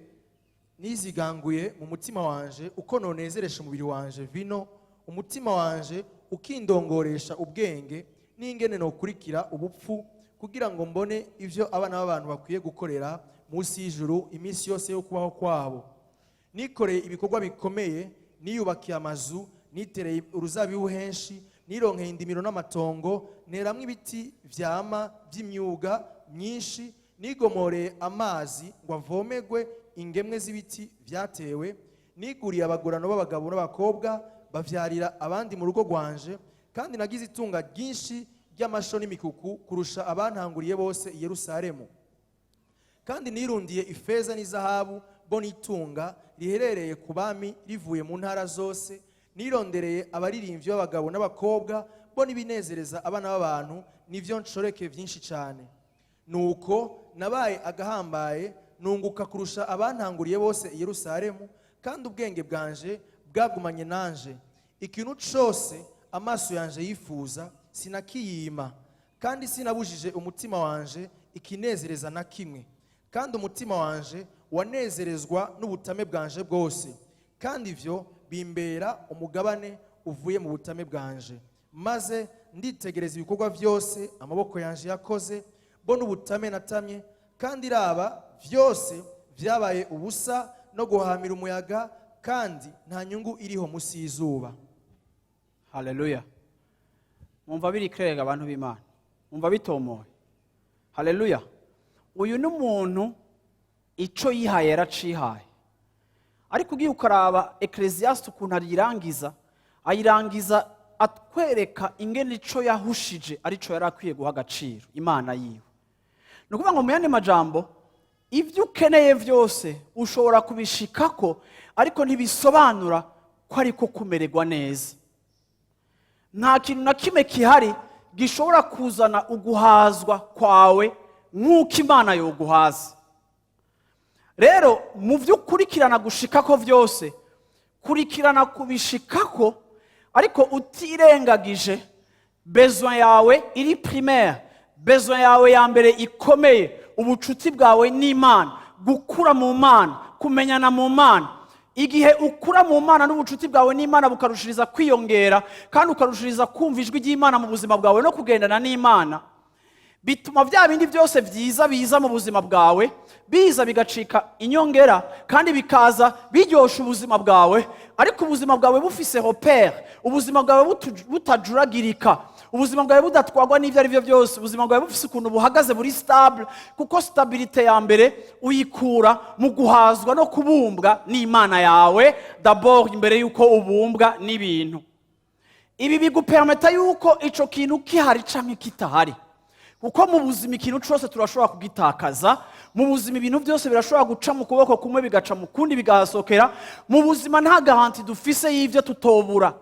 niziganguye mu mutima wanje uko nonezeresha umubiri wanje vino, umutima wanje ukindongoresha ubwenge n'ingene nokurikira ubupfu, kugira ngo mbone ivyo abana b'abantu bakwiye gukorera munsi y'ijuru iminsi yose yo kubaho kwabo. Nikoreye ibikorwa bikomeye, niyubakiye amazu, nitereye uruzabibu henshi, nironkeye indimiro n'amatongo, neramwo ibiti vyama by'imyuga myinshi, nigomoreye amazi ngo avomegwe ingemwe z'ibiti vyatewe, niguriye abagurano b'abagabo n'abakobwa bavyarira abandi mu rugo rwanje, kandi nagize itunga ryinshi ry'amasho n'imikuku kurusha abantanguriye bose i Yerusalemu. Kandi nirundiye ifeza n'izahabu Bo n'itunga riherereye ku bami rivuye mu ntara zose. Nirondereye abaririmbyi b'abagabo n'abakobwa, bo n'ibinezereza abana b'abantu, nivyo nshoreke vyinshi cyane. Nuko nabaye agahambaye, nunguka kurusha abantanguriye bose i Yerusalemu, kandi ubwenge bwanje bwagumanye nanje. Ikintu cose amaso yanje yifuza sinakiyima, kandi sinabujije umutima wanje ikinezereza na kimwe. Kandi umutima wanje wanezerezwa n'ubutame bwanje bwose, kandi ivyo bimbera umugabane uvuye mu butame bwanje. Maze nditegereza ibikorwa byose amaboko yanje yakoze, bo n'ubutame natamye, kandi raba, byose byabaye ubusa no guhamira umuyaga, kandi nta nyungu iriho munsi y'izuba. Haleluya! Mwumva biri clair, abantu b'Imana? Mwumva bitomoye? Haleluya! Uyu ni umuntu ico yihaye yaracihaye, ariko ugiye ukaraba Ecclésiaste ukuntu ayirangiza, ayirangiza atwereka ingene ico yahushije arico yari akwiye guha agaciro, Imana yiwe. Ni ukuvuga ngo, mu yandi majambo, ibyo ukeneye byose ushobora kubishikako, ariko ntibisobanura ko ariko kumererwa neza. Nta kintu na kimwe gihari gishobora kuzana uguhazwa kwawe nk'uko Imana yoguhaza. Rero mu byo ukurikirana gushikako byose, kurikirana kubishikako, ariko utirengagije besoin yawe iri primaire, besoin yawe ya mbere ikomeye, ubucuti bwawe n'Imana, gukura mu Mana, kumenyana mu Mana. Igihe ukura mu Mana n'ubucuti bwawe n'Imana bukarushiriza kwiyongera, kandi ukarushiriza kumva ijwi ry'Imana mu buzima bwawe no kugendana n'Imana, bituma bya bindi byose byiza biza mu buzima bwawe biza bigacika inyongera, kandi bikaza biryosha ubuzima bwawe, ariko ubuzima bwawe bufise repère, ubuzima bwawe butajuragirika, ubuzima bwawe budatwarwa n'ibyo ari byo byose, ubuzima bwawe bufise ukuntu buhagaze, buri stable, kuko stabilité ya mbere uyikura mu guhazwa no kubumbwa n'Imana yawe d'abord, imbere y'uko ubumbwa n'ibintu. Ibi bigupermeta yuko ico kintu kihari canke kitahari, kuko mu buzima ikintu cyose turashobora kugitakaza. Mu buzima ibintu byose birashobora guca mu kuboko kumwe bigaca mu kundi bigahasokera. Mu buzima nta garantie dufise y'ibyo tutobura.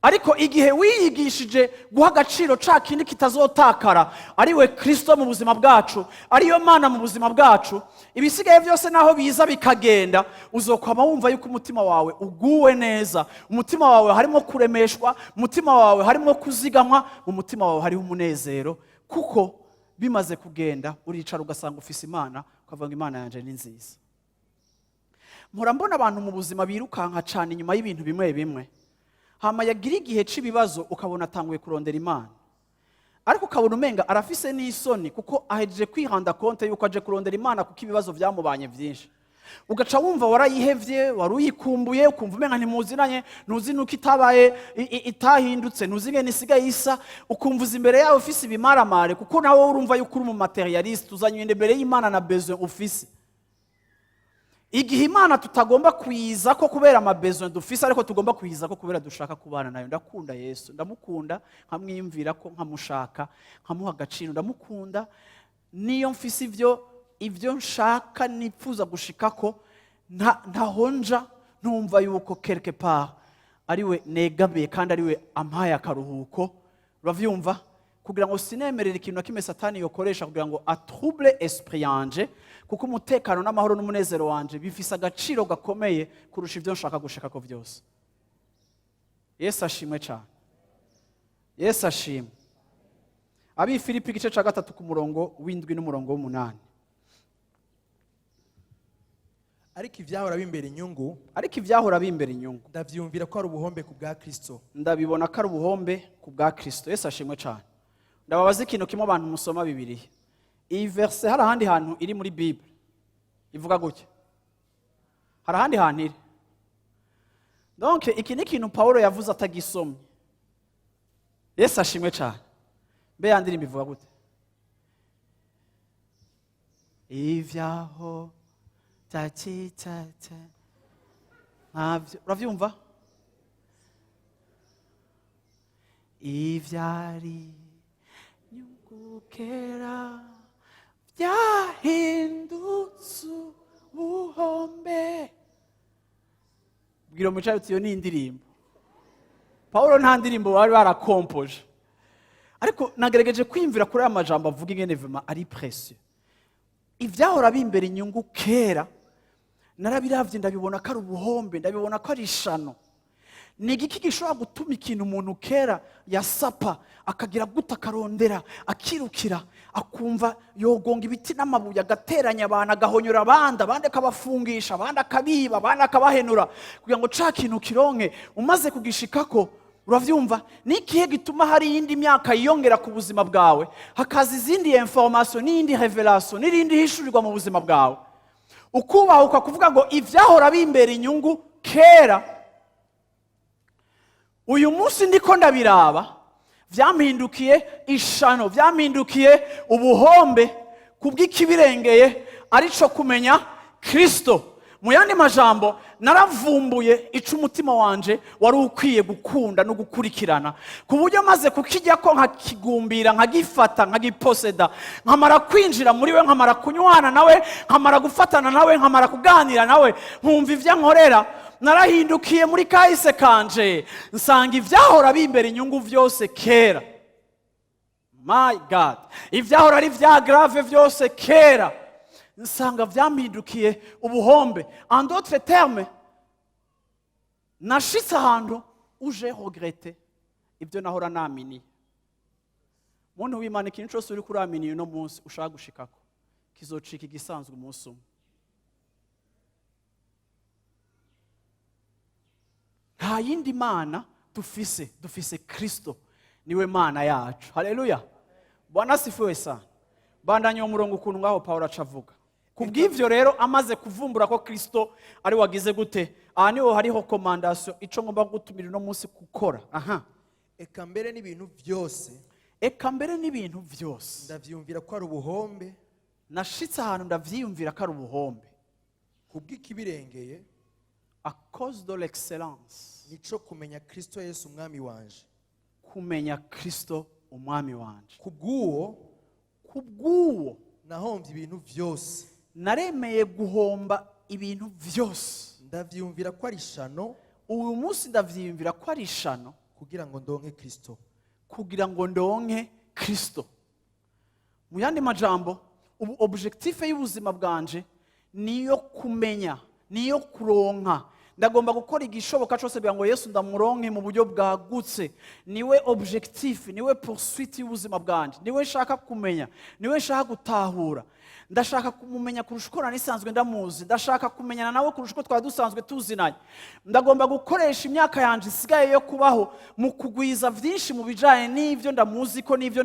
Ariko igihe wiyigishije guha agaciro ca kindi kitazotakara, ariwe Kristo mu buzima bwacu, ariyo Mana mu buzima bwacu, ibisigaye byose naho biza bikagenda, uzokwama wumva yuko umutima wawe uguwe neza, umutima wawe harimo kuremeshwa, umutima wawe harimo kuzigamwa, mu mutima wawe hariho umunezero, kuko bimaze kugenda uricara ugasanga ufise Imana, ukavuga ngo: "Imana yanjye ni nziza." Mpora mbona abantu mu buzima birukanka cyane inyuma y'ibintu bimwe bimwe, hama yagira igihe cy'ibibazo ukabona atanguye kurondera Imana, ariko ukabona umenga arafise n'isoni, kuko ahejeje kwirenda compte yuko aje kurondera Imana kuko ibibazo byamubanye byinshi. Ugaca wumva warayihevye, wari uyikumbuye, ukumva umenga ntimuzinanye, ntuzi nuko itabaye itahindutse, ntuzi ingene isigaye isa, ukumva uza imbere yawe ufise ibimaramare, kuko nawe urumva yuko uri umu matérialiste, uzanye imbere y'Imana na besoin ufise. Igihe Imana tutagomba kuyiza ko kubera ama besoins dufise, ariko tugomba kuyiza ko kubera dushaka kubana nayo. Ndakunda Yesu, ndamukunda, nkamwiyumvira ko nkamushaka, nkamuha agaciro. Ndamukunda niyo mfise ibyo nshaka nipfuza gushikako, ntahonja ntumva yuko quelque part ariwe negamiye kandi ariwe ampaye akaruhuko. Uravyumva? Kugira ngo sinemerere ikintu na kimwe Satani yokoresha kugira ngo atrouble esprit yanje, kuko umutekano n'amahoro n'umunezero wanje bifise agaciro gakomeye kurusha ibyo nshaka gushikako byose. Yesu ashimwe cyane! Yesu ashimwe! Abi Filipi igice cya 3 ku murongo w'7 n'umurongo w'8. Ariko ibyahora bimbera inyungu, ariko ibyahora bimbera inyungu, ndavyumvira ko ari ubuhombe ku bwa Kristo. Ndabibona ko ari ubuhombe ku bwa Kristo. Yesu ashimwe cyane! Ndababaza ikintu kimwe, abantu musoma Bibiliya: iyi verset hari ahandi hantu iri muri Bible ivuga gutya? Hari ahandi hantu iri? Donc iki ni ikintu Pawulo yavuze atagisomye. Yesu ashimwe cyane! Mbe ya ndirimbo ivuga gute? Ivyaho takitata ntabyo uravyumva? Ivyari nyungukera byahindutse. Ubuhombe. Bwira umucayi uti: "Iyo ni indirimbo." Pawulo nta ndirimbo bari barakompoje, ariko nagerageje kwiyumvira kuri aya majambo avuga ingene vraiment ari précieux. Ivyahora bimbera inyungu kera, narabiravye ndabibona ko ari ubuhombe, ndabibona ko ari ishano. Ni igiki gishobora gutuma ikintu umuntu kera yasapa, akagira gute, akarondera, akirukira, akumva yogonga ibiti n'amabuye, agateranya abantu, agahonyora abandi, abandi akabafungisha, abandi akabiba, abandi akabahenura, kugira ngo ca kintu kironke? Umaze kugishikako, uravyumva, ni ikihe gituma hari iyindi myaka yiyongera ku buzima bwawe, hakaza izindi information n'iyindi révélation n'irindi hishurirwa mu buzima bwawe, ukubahuka kuvuga ngo: "Ivyahora bimbera inyungu kera, uyu munsi ndiko ndabiraba vyampindukiye ishano, vyampindukiye ubuhombe kubw'ikibirengeye, arico kumenya Kristo"? Mu yandi majambo, naravumbuye ico umutima wanje wari ukwiye gukunda no gukurikirana, ku buryo maze kukijyako, nkakigumbira, nkagifata, nkagiposeda, nkamara kwinjira muri we, nkamara kunywana nawe, nkamara gufatana nawe, nkamara kuganira nawe, nkumva ivyo ankorera, narahindukiye muri kahise kanje, nsanga ivyahora bimbera inyungu vyose kera, my God, ivyahora ari vya grave vyose kera, nsanga vyampindukiye ubuhombe. En d'autres termes, nashitse ahantu uje regretter ibyo nahora naminiye. Muntu w'Imana, ikintu cyose uri kuraminiye uno munsi ushaka gushikako, kizocika igisanzwe umunsi umwe. Nta yindi mana dufise, dufise Kristo, niwe Mana yacu. Haleluya, Bwana asifiwe sana. Bandanye uwo murongo, ukuntu ngaho Pawulo aca avuga ku bw'ivyo rero, amaze kuvumbura ko Kristo ari wagize gute. Aha niho hariho recommandation, ico ngomba gutumira uno munsi gukora aha. Eka mbere n'ibintu byose, Eka mbere n'ibintu byose, ndavyumvira ko ari ubuhombe nashitse ahantu ndavyiyumvira ko ari ubuhombe kubw'ikibirengeye, à cause de l'excellence, nico kumenya Kristo Yesu Umwami wanje. Kumenya Kristo Umwami wanje. Kubw'uwo Kubw'uwo nahombye ibintu byose, naremeye guhomba ibintu byose, ndavyumvira ko ari ishano, uyu munsi ndavyiyumvira ko ari ishano, kugira ngo ndonke Kristo. Kugira ngo ndonke Kristo. Mu yandi majambo, ubu objectif y'ubuzima bwanje niyo kumenya, niyo kuronka. Ndagomba gukora igishoboka cyose kugira ngo Yesu ndamuronke mu buryo bwagutse. Niwe objectif, niwe poursuite y'ubuzima bwanje, niwe nshaka kumenya, niwe nshaka gutahura. Ndashaka kumumenya kurusha uko nari nisanzwe ndamuzi, ndashaka kumenyana nawe kurusha uko twari dusanzwe tuzinanye. Ndagomba gukoresha imyaka yanjye isigaye yo kubaho mu kugwiza byinshi mu bijyanye n'ibyo ndamuzi ko n'ibyo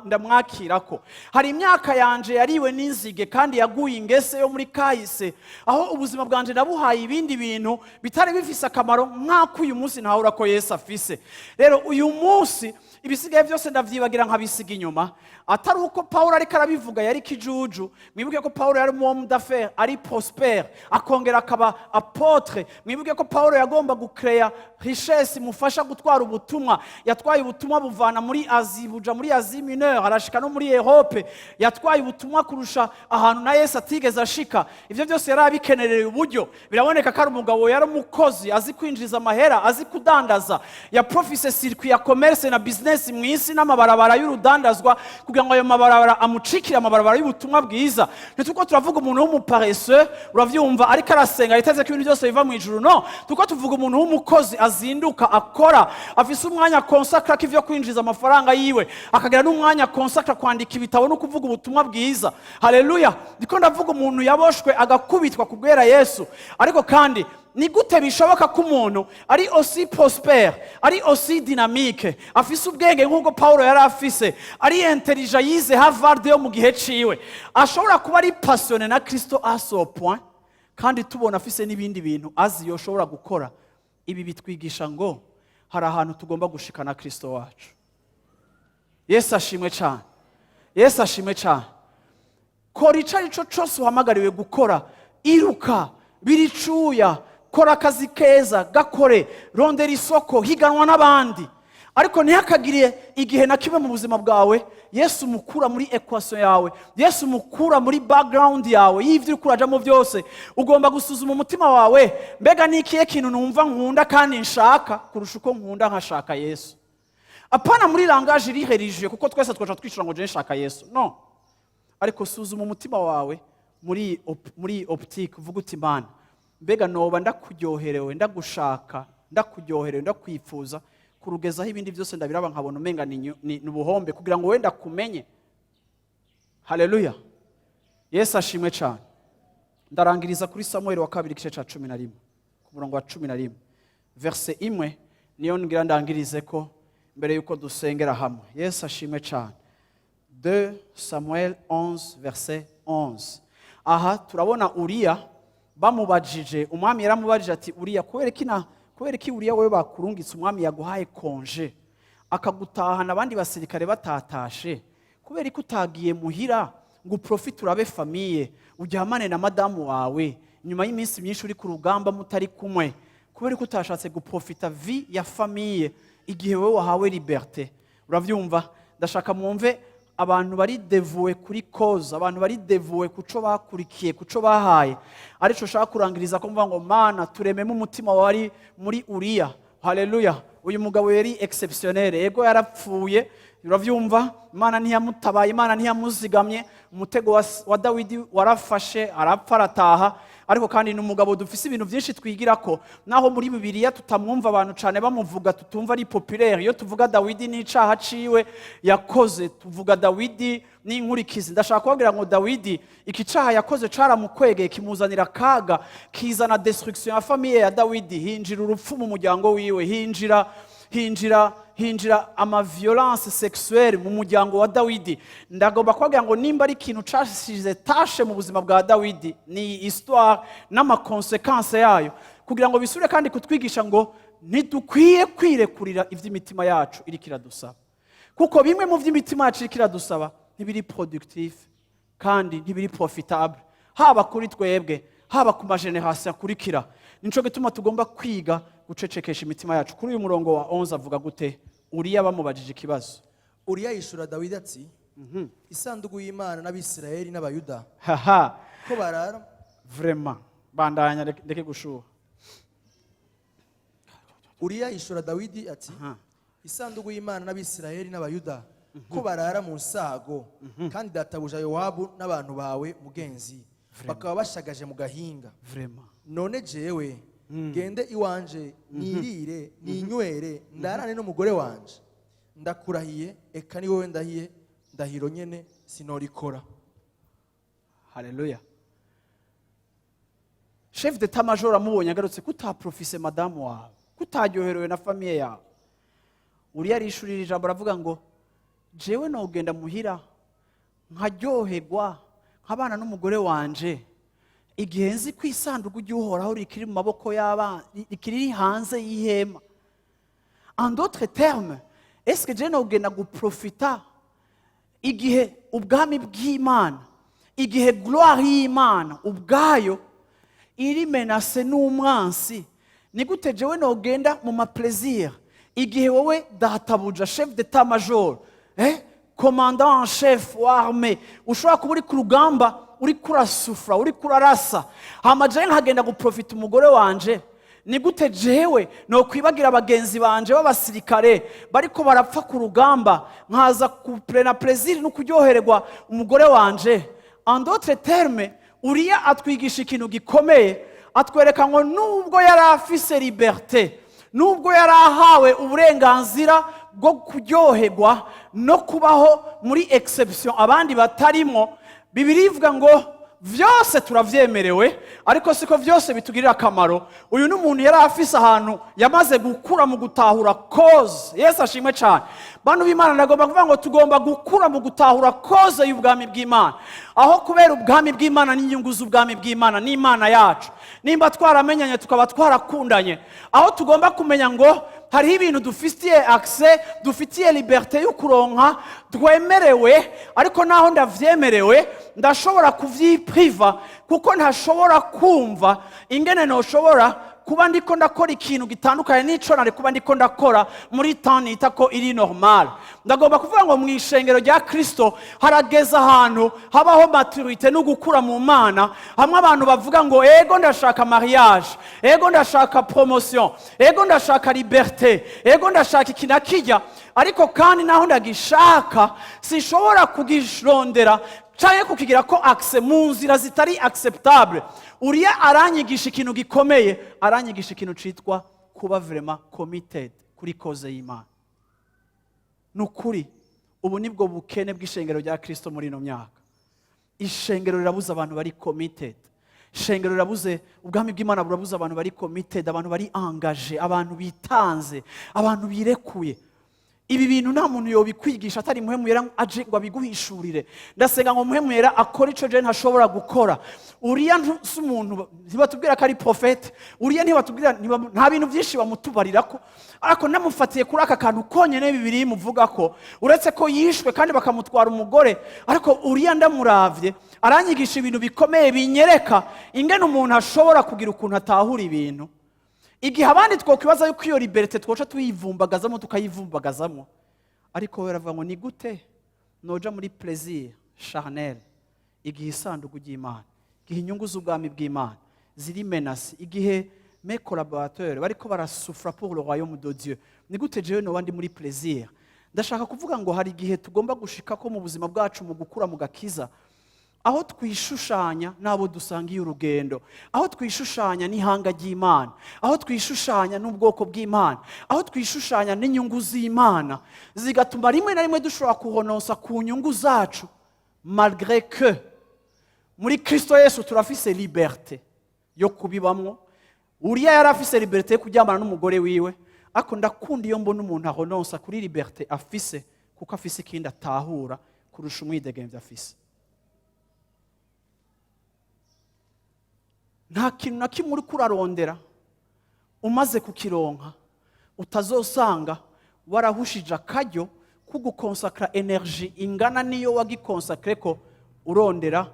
ndamwakira ko hari imyaka yanje yariwe n'inzige kandi yaguye ingese yo muri kahise, aho ubuzima bwanje nabuhaye ibindi bintu bitari bifise akamaro nk'ako uyu munsi ntahura ko Yesu afise. Rero uyu munsi ibisigaye byose ndavyibagira, nkabisiga inyuma. Atari uko Pawulo ariko arabivuga yari kijuju. Mwibuke ko Pawulo yari umu d'affaires, ari prospère, akongera akaba apôtre. Mwibuke ko Pawulo yagomba gucréa richesse imufasha gutwara ubutumwa. Yatwaye ubutumwa buvana muri Asie buja muri Asie Mineure, arashika no muri Europe. Yatwaye ubutumwa kurusha ahantu na Yesu atigeze ashika. Ivyo byose yari abikenereye uburyo. Biraboneka ko ari umugabo yari umukozi, azi kwinjiza amahera, azi kudandaza. Yaprofise circuit ya commerce na business mu isi n'amabarabara y'urudandazwa, kugira ngo ayo mabarabara amucikire amabarabara y'ubutumwa bwiza. Ntituko turavuga umuntu w'umuparesseux, uravyumva, ariko arasenga yiteze ko ibintu byose biva mu ijuru. No tuko tuvuga umuntu w'umukozi, azinduka, akora, afise umwanya consacra k'ivyo kwinjiza amafaranga yiwe, akagira n'umwanya consacra kwandika ibitabo no kuvuga ubutumwa bwiza. Haleluya! Ndiko ndavuga umuntu yaboshwe, agakubitwa kubwera Yesu. Ariko kandi ni gute bishoboka ko umuntu ari aussi prospère, ari aussi dynamique, afise ubwenge nk'ubwo Paulo yari afise, ari intelligent, yize Harvard yo mu gihe ciwe, ashobora kuba ari passionné na Kristo à ce point, kandi tubona afise n'ibindi bintu azi yoshobora gukora? Ibi bitwigisha ngo hari ahantu tugomba gushikana Kristo wacu. Yesu ashimwe cyane, Yesu ashimwe cyane. Kora icyo ari cyo cyose uhamagariwe gukora, iruka biricuya, kora akazi keza, gakore, rondera isoko, higanwa n'abandi. Ariko ntihakagire igihe na kimwe mu buzima bwawe Yesu mukura muri équation yawe, Yesu mukura muri background yawe y'ibyo uri kurajamo byose. Ugomba gusuzuma umutima wawe: mbega ni ikihe kintu numva nkunda kandi nshaka kurusha uko nkunda nkashaka Yesu? Apana muri langage iri religieux, kuko twese twaca twishura ngo je nshaka Yesu. No, ariko suzuma umutima wawe muri iyi optique, uvuga uti: "Mana, mbega noba ndakuryoherewe, ndagushaka, ndakuryoherewe, ndakwifuza kurugezaho ibindi byose ndabiraba nkabona umenga ni ubuhombe kugira ngo wenda kumenye?" Haleluya, Yesu ashimwe cyane. Ndarangiriza kuri Samuel wa kabiri, igice cya 11, ku murongo wa 11, verset imwe niyo ngira ndangirize ko mbere yuko dusengera hamwe. Yesu ashimwe cyane. 2 Samuel 11 verset 11. Aha turabona Uriya bamubajije, umwami yaramubajije ati: "Uriya, kubera iki Uriya wowe bakurungitse, umwami yaguhaye congé akagutahana abandi basirikare batatashe, kubera ko utagiye muhira ngo uprofite, urabe famille, uryamane na madamu wawe nyuma y'iminsi myinshi uri ku rugamba mutari kumwe? Kubera ko utashatse guprofita vie ya famille igihe wowe wahawe liberté?" Urabyumva? Ndashaka mwumve abantu bari dévoués kuri cause, abantu bari dévoués ku cyo bakurikiye, ku cyo bahaye. Aricyo ushaka kurangiriza ko mvuga ngo: Mana, turememo umutima wari muri Uriya. Haleluya. Uyu mugabo yari exceptionnel. Ego, yarapfuye, urabyumva? Imana ntiyamutabaye, Imana ntiyamuzigamye. Umutego wa Dawidi warafashe, arapfa, arataha. Ariko kandi ni umugabo dufise ibintu byinshi twigira ko, naho muri Bibiliya tutamwumva abantu cyane bamuvuga, tutumva ari populaire. Iyo tuvuga Dawidi n'icaha ciwe yakoze, tuvuga Dawidi n'inkurikizi. Ndashaka kubabwira ngo Dawidi iki caha yakoze caramukwegeye, kimuzanira akaga, kizana destruction ya famille ya Dawidi. Hinjira urupfu mu muryango wiwe, hinjira ama violence sexuelle mu muryango wa Dawidi. Ndagomba kubabwira ngo nimba ari ikintu casize tache mu buzima bwa Dawidi, ni histoire n'ama conséquences yayo, kugira ngo bisubire kandi kutwigisha ngo ntidukwiye kwirekurira iby'imitima yacu iriko iradusaba, kuko bimwe mu by'imitima yacu iriko iradusaba ntibiri productif kandi ntibiri profitable, haba kuri twebwe, haba ku ma générations akurikira. Nico gituma tugomba kwiga gucecekesha imitima yacu. Kuri uyu murongo wa 11 avuga gute? Uriya bamubajije ikibazo. Uriya yishura Dawidi ati: "Isanduku y'Imana n'Abisirayeli n'Abayuda Haha. ko barara Vraiment, bandanya, ndeke gushuha. Uriya yishura Dawidi ati: "Isanduku y'Imana n'Abisirayeli n'Abayuda ko barara mu nsago, kandi databuja Yowabu n'abantu bawe mugenzi bakaba bashagaje mu gahinga, Vraiment. none jewe gende iwanje nirire, ninywere, ndarane n'umugore wanje? Ndakurahiye, eka ni wowe ndahiye ndahiro nyene, sinorikora." Haleluya. Chef d'état major amubonye agarutse, kutaprofise madamu wawe, kutaryoherewe na famille yawe, Uriya arishurira ijambo, aravuga ngo: "Jewe nogenda muhira nkaryoherwa, nkabana n'umugore wanje, igihe nzi ko isanduku ry'Uhoraho rikiri mu maboko y'abana, rikiri riri hanze y'ihema?" En d'autres termes, est-ce que je nogenda guprofita igihe ubwami bw'Imana, igihe gloire y'Imana ubwayo iri menacée n'umwansi? Ni gute jewe nogenda mu ma plaisir igihe wowe databuja, chef d'état major, commandant en chef wa armée, ushobora kuba uri ku rugamba, uri kurasufura, uri kurarasa, hama jewe nkagenda guprofita umugore wanje? Ni gute jewe nokwibagira bagenzi banje b'abasirikare bariko barapfa ku rugamba, nkaza kuprena plaisir no kuryohererwa umugore wanje? En d'autres termes, Uriya atwigisha ikintu gikomeye. Atwereka ngo nubwo yari afise liberté, nubwo yari ahawe uburenganzira bwo kuryoherwa no kubaho muri exception abandi batarimo, Bibiliya ivuga ngo vyose turavyemerewe, ariko siko vyose bitugirira akamaro. Uyu ni umuntu yari afise ahantu yamaze gukura mu gutahura cause. Yesu ashimwe cyane. Bantu b'Imana, ndagomba kuvuga ngo tugomba gukura mu gutahura cause y'ubwami bw'Imana, aho kubera ubwami bw'Imana n'inyungu z'ubwami bw'Imana n'Imana yacu. Nimba twaramenyanye, tukaba twarakundanye, aho tugomba kumenya ngo hariho ibintu dufitiye accès, dufitiye liberté yo kuronka, twemerewe, ariko naho ndavyemerewe ndashobora kuvyipriva, kuko ntashobora kumva ingene noshobora. Kuba ndiko ndakora ikintu gitandukanye n'ico nari kuba ndiko ndakora muri temps nita ko iri normal. Ndagomba kuvuga ngo mu ishengero rya Kristo harageze ahantu habaho maturité no gukura mu Mana, hamwe abantu bavuga ngo: "Ego, ndashaka mariage, ego, ndashaka promotion, ego, ndashaka liberté, ego, ndashaka iki na kijya, ariko kandi naho ndagishaka sinshobora kugirondera canke kukigira ko accès mu nzira zitari acceptable." Uriya aranyigisha ikintu gikomeye, aranyigisha ikintu citwa kuba vraiment committed kuri cause y'Imana. Ni ukuri, ubu nibwo bukene bw'ishengero rya Kristo muri ino myaka. Ishengero rirabuze abantu bari committed, ishengero rirabuze, ubwami bw'Imana burabuze abantu bari committed, abantu bari engagé, abantu bitanze, abantu birekuye. Ibi bintu nta muntu yobikwigisha atari Mpwemu Yera aje ngo abiguhishurire. Ndasenga ngo Mpwemu Yera akore ico je ntashobora gukora. Uriya si umuntu, ntibatubwira ko ari prophète. Uriya ntibatubwira, nta bintu byinshi bamutubarirako, ariko namufatiye kuri aka kantu konyene Bibiri imuvuga ko, uretse ko yishwe kandi bakamutwara umugore. Ariko uriya ndamuravye aranyigisha ibintu bikomeye, binyereka ingene umuntu ashobora kugira ukuntu atahura ibintu igihe abandi twokwibaza yuko iyo liberté twoca tuyivumbagazamo, tukayivumbagazamo. Ariko we aravuga ngo: "Ni gute noja muri plaisir charnel igihe isanduku ry'Imana, igihe inyungu z'ubwami bw'Imana ziri menacées, igihe mes collaborateurs bariko barasufra pour le royaume de Dieu? Ni gute jewe noba ndi muri plaisir?" Ndashaka kuvuga ngo hari igihe tugomba gushika ko mu buzima bwacu, mu gukura mu gakiza, aho twishushanya n'abo dusangiye urugendo, aho twishushanya n'ihanga ry'Imana, aho twishushanya n'ubwoko bw'Imana, aho twishushanya n'inyungu z'Imana, zigatuma rimwe na rimwe dushobora kuhononsa ku nyungu zacu, malgré que muri Kristo Yesu turafise liberté yo kubibamwo. Uriya yari afise liberté yo kuryamana n'umugore wiwe, ariko ndakunda iyo mbona umuntu ahononsa kuri liberté afise, kuko afise ikindi atahura kurusha umwidegemvyo afise. Nta kintu na kimwe uriko urarondera umaze kukironka utazosanga warahushije akaryo ko gukonsakara énergie ingana niyo wagikonsakare ko urondera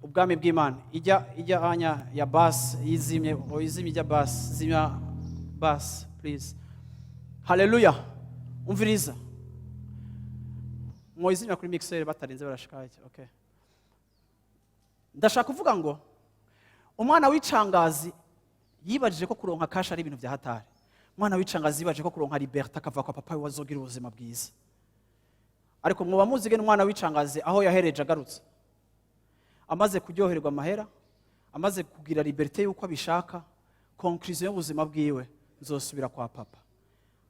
ubwami bw'Imana. Ijya anya ya basse yizimye, izimye ijya basse, zimya basse, please. Haleluya! Umviriza, mwoyizimya kuri mixer batarinze barashika. Okay, ndashaka kuvuga ngo umwana w'icangazi yibajije ko kuronka cash ari ibintu bya hatari. Umwana w'icangazi yibajije ko kuronka liberté, akava kwa papa we, azogira ubuzima bwiza. Ariko mwoba muzi gene umwana w'icangazi aho yahereje agarutse, amaze kuryoherwa amahera, amaze kugira liberté y'uko abishaka? Conclusion y'ubuzima bwiwe: "Nzosubira kwa papa."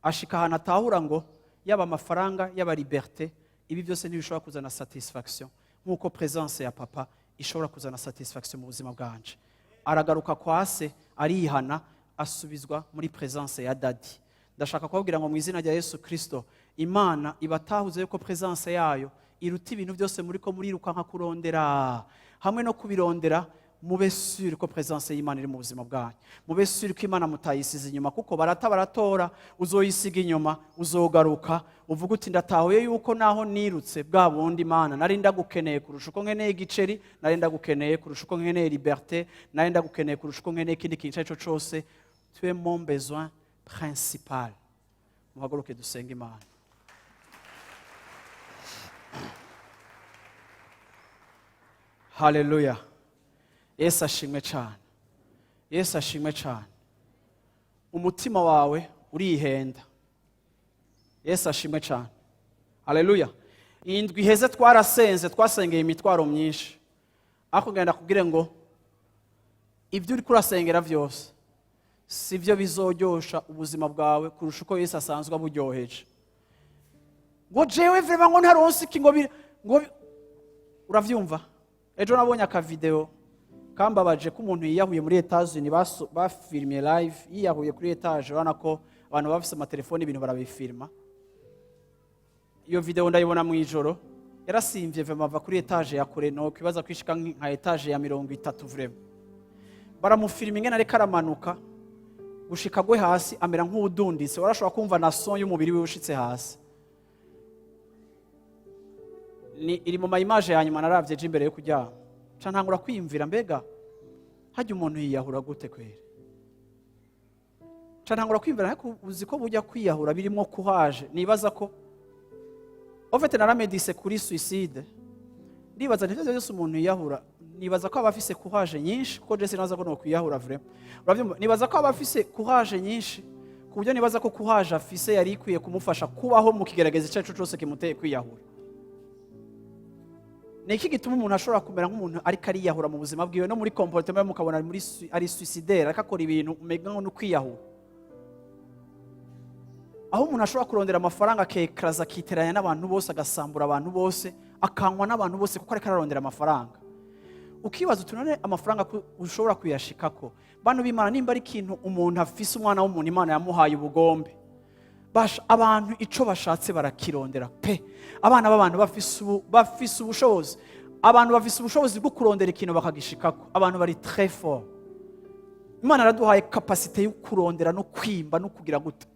Ashika ahantu atahura ngo yaba amafaranga, yaba liberté, ibi byose ntibishobora kuzana satisfaction nk'uko présence ya papa ishobora kuzana satisfaction mu buzima bwanje. Aragaruka kwa se, arihana, asubizwa muri présence ya daddy. Ndashaka kubabwira ngo mu izina rya Yesu Kirisito, Imana ibatahuze yuko présence yayo iruta ibintu byose muri ko murirukanka kurondera. Hamwe no kubirondera, mube sûr ko présence y'Imana iri mu buzima bwanyu, mube sûr ko Imana mutayisize inyuma, kuko barata baratora, uzoyisiga inyuma, uzogaruka uvuga uti: "Ndatahuye yuko naho nirutse bwa bundi, Imana nari ndagukeneye kurusha uko nkeneye igiceri, nari ndagukeneye kurusha uko nkeneye liberté, nari ndagukeneye kurusha uko nkeneye ikindi kintu icyo ari cyo cyose. Tu es mon besoin principal." Muhaguruke dusenge Imana. Haleluya! Yesu ashimwe cyane, Yesu ashimwe cyane. Umutima wawe urihenda. Yesu ashimwe cyane, haleluya. Iyi ndwi iheze twarasenze, twasengeye imitwaro myinshi, ariko ngenda kubwire ngo ibyo uri kurasengera byose si byo bizoryosha ubuzima bwawe kurusha uko Yesu asanzwe aburyoheje. Ngo jewe vraiment, ngo ntaronse iki, ngo uravyumva. Ejo nabonye akavideo kambabaje ko umuntu yiyahuye muri Etats-Unis, bafilmye live yiyahuye kuri étage. Urabona ko abantu baba bafise amatelefoni, ibintu barabifilma. Iyo video ndayibona mu ijoro, yarasimvye vraiment, ava kuri étage ya kure, no kwibaza kwishika nka étage ya 30. Vraiment baramufilma ingene ariko aramanuka gushika agwe hasi, amera nk'uwudunditse. Warashobora kumva na son y'umubiri wiwe ushitse hasi. Ni iri mu ma images ya nyuma naravye ejo imbere yo kuryama, ca ntangura kwiyumvira: mbega hajya umuntu yiyahura gute kweri? Ca ntangura kwiyumvira, ariko uzi ko bujya kwiyahura birimo courage. Nibaza ko en fait naramédité kuri suicide, ndibaza nti ivyo byose umuntu yiyahura, nibaza ko aba afise courage nyinshi, kuko je sinaza ko nokwiyahura vraiment. Uravyumva? Nibaza ko aba afise courage nyinshi, ku buryo nibaza ko courage afise yari ikwiye kumufasha kubaho mu kigeragezo icyo ari cyo cyose kimuteye kwiyahura. Ni iki gituma umuntu ashobora kumera nk'umuntu ariko ariyahura mu buzima bwiwe, no muri comportement mukabona ari muri ari suicidaire, ariko akora ibintu umenya ngo ni ukwiyahura, aho umuntu ashobora kurondera amafaranga, akekaraza, akiteranya n'abantu bose, agasambura abantu bose, akanywa n'abantu bose, kuko ariko ararondera amafaranga? Ukibaza uti: none amafaranga ko ushobora kuyashikako? Bantu b'Imana, nimba ari ikintu umuntu afise, umwana w'umuntu Imana yamuhaye ubugombe. Basha, abantu ico bashatse barakirondera pe. Abana b'abantu bafise ubushobozi, abantu bafise ubushobozi bwo kurondera ikintu bakagishikako. Abantu bari très fort. Imana yaraduhaye capacité yo kurondera no kwimba no kugira gute.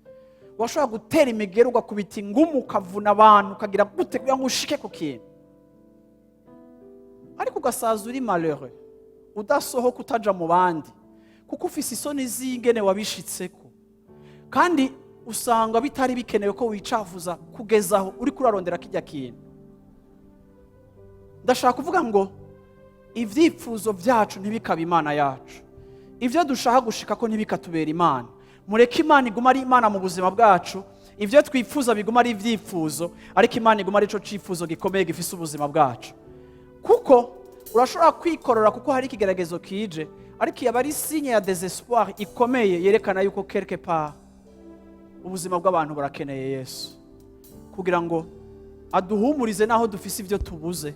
Washobora gutera imigeri, ugakubita ingumu, ukavuna abantu, ukagira gute kugira ngo ushike ku kintu, ariko ugasaza uri malheureux, udasohoka, utaja mu bandi, kuko ufise isoni z'ingene wabishitseko, kandi usanga bitari bikenewe ko wicafuza kugeza aho uri kurarondera kijya kintu. Ndashaka kuvuga ngo ibyifuzo byacu ntibikabe Imana yacu, ibyo dushaka gushika ko ntibikatubera Imana. Mureke Imana iguma ari Imana mu buzima bwacu. Ibyo twifuza biguma ari ibyifuzo, ariko Imana iguma ari cyo cyifuzo gikomeye gifise ubuzima bwacu, kuko urashobora kwikorora kuko hari ikigeragezo kije, ariko yaba ari signe ya désespoir ikomeye yerekana yuko quelque part ubuzima bw'abantu burakeneye Yesu kugira ngo aduhumurize n'aho dufise ibyo tubuze.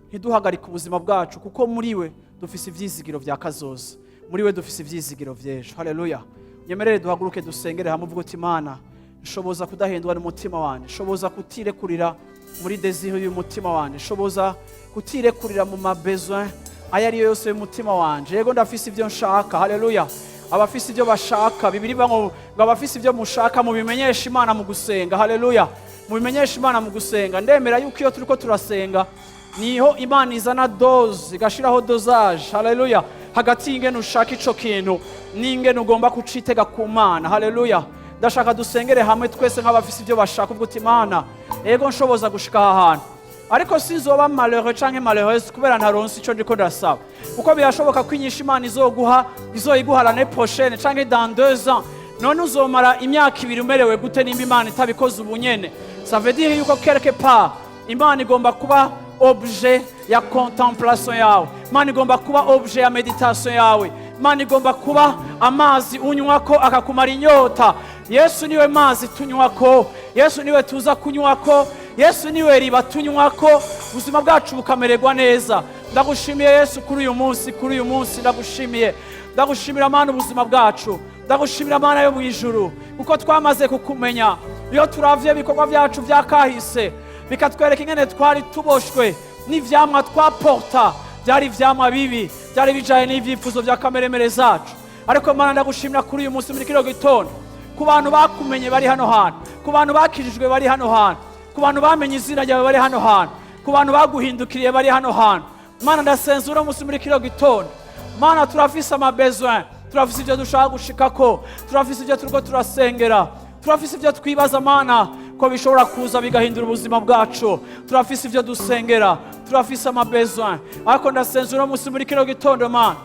Ntiduhagarike ubuzima bwacu, kuko muri we dufise ibyizigiro bya kazoza, muri we dufise ibyizigiro by'ejo. Haleluya! Nyemerere duhaguruke, dusengere hamwe. Uvuga uti: Imana, nshoboza kudahendwa n'umutima wanjye, nshoboza kutirekurira muri désir y'umutima wanjye, nshoboza kutirekurira mu ma besoins ayo ari yo yose y'umutima wanjye. Yego, ndafise ibyo nshaka. Haleluya! Abafise ibyo bashaka, Bibiri ivuga ngo abafise ibyo mushaka mubimenyeshe Imana mu gusenga. Haleluya! Mubimenyeshe Imana mu gusenga. Ndemera yuko iyo turiko turasenga niho Imana izana dose, igashiraho dosage, haleluya, hagati y'ingene ushaka ico kintu n'ingene ugomba kucitega ku Mana. Haleluya! Ndashaka dusengere hamwe twese nk'abafise ibyo bashaka. Ubwo uti: Imana, ego, nshoboza gushika aha hantu, ariko sinzoba malheureux canke malheureuse kubera ntaronse ico ndiko ndasaba, kuko birashoboka ko inyishu Imana izoguha izoyiguha l'année prochaine canke dans 2 ans. None uzomara imyaka 2 umerewe gute nimba Imana itabikoze ubunyene? Ça veut dire yuko quelque part Imana igomba kuba objet ya contemplation yawe, Imana igomba kuba objet ya méditation yawe, Imana igomba kuba amazi unywako akakumara inyota. Yesu niwe mazi tunywako, Yesu niwe tuza kunywako, Yesu niwe riba tunywako, ubuzima bwacu bukamererwa neza. Ndagushimiye Yesu kuri uyu munsi, kuri uyu munsi ndagushimiye. Ndagushimira Mana ubuzima bwacu, ndagushimira Mana yo mu ijuru, kuko twamaze kukumenya. Iyo turavye ibikorwa byacu bya kahise, bikatwereka ingene twari tuboshwe n'ivyamwa twaporta, byari ivyamwa bibi, byari bijanye n'ivyifuzo vya kameremere zacu. Ariko Mana, ndagushimira kuri uyu munsi, muri kino gitondo, ku bantu bakumenye bari hano hantu, ku bantu bakijijwe bari hano hantu, ku bantu bamenye izina ryawe bari hano hantu, ku bantu baguhindukiriye bari hano hantu. Mana, ndasenze uno munsi muri kino gitondo. Mana, turafise ama besoins, turafise ibyo dushaka gushikako, turafise ibyo turiko turasengera, turafise ibyo twibaza, Mana, ko bishobora kuza bigahindura ubuzima bwacu. Turafise ibyo dusengera, turafise ama besoins, ariko ndasenze uno munsi muri kino gitondo, Mana,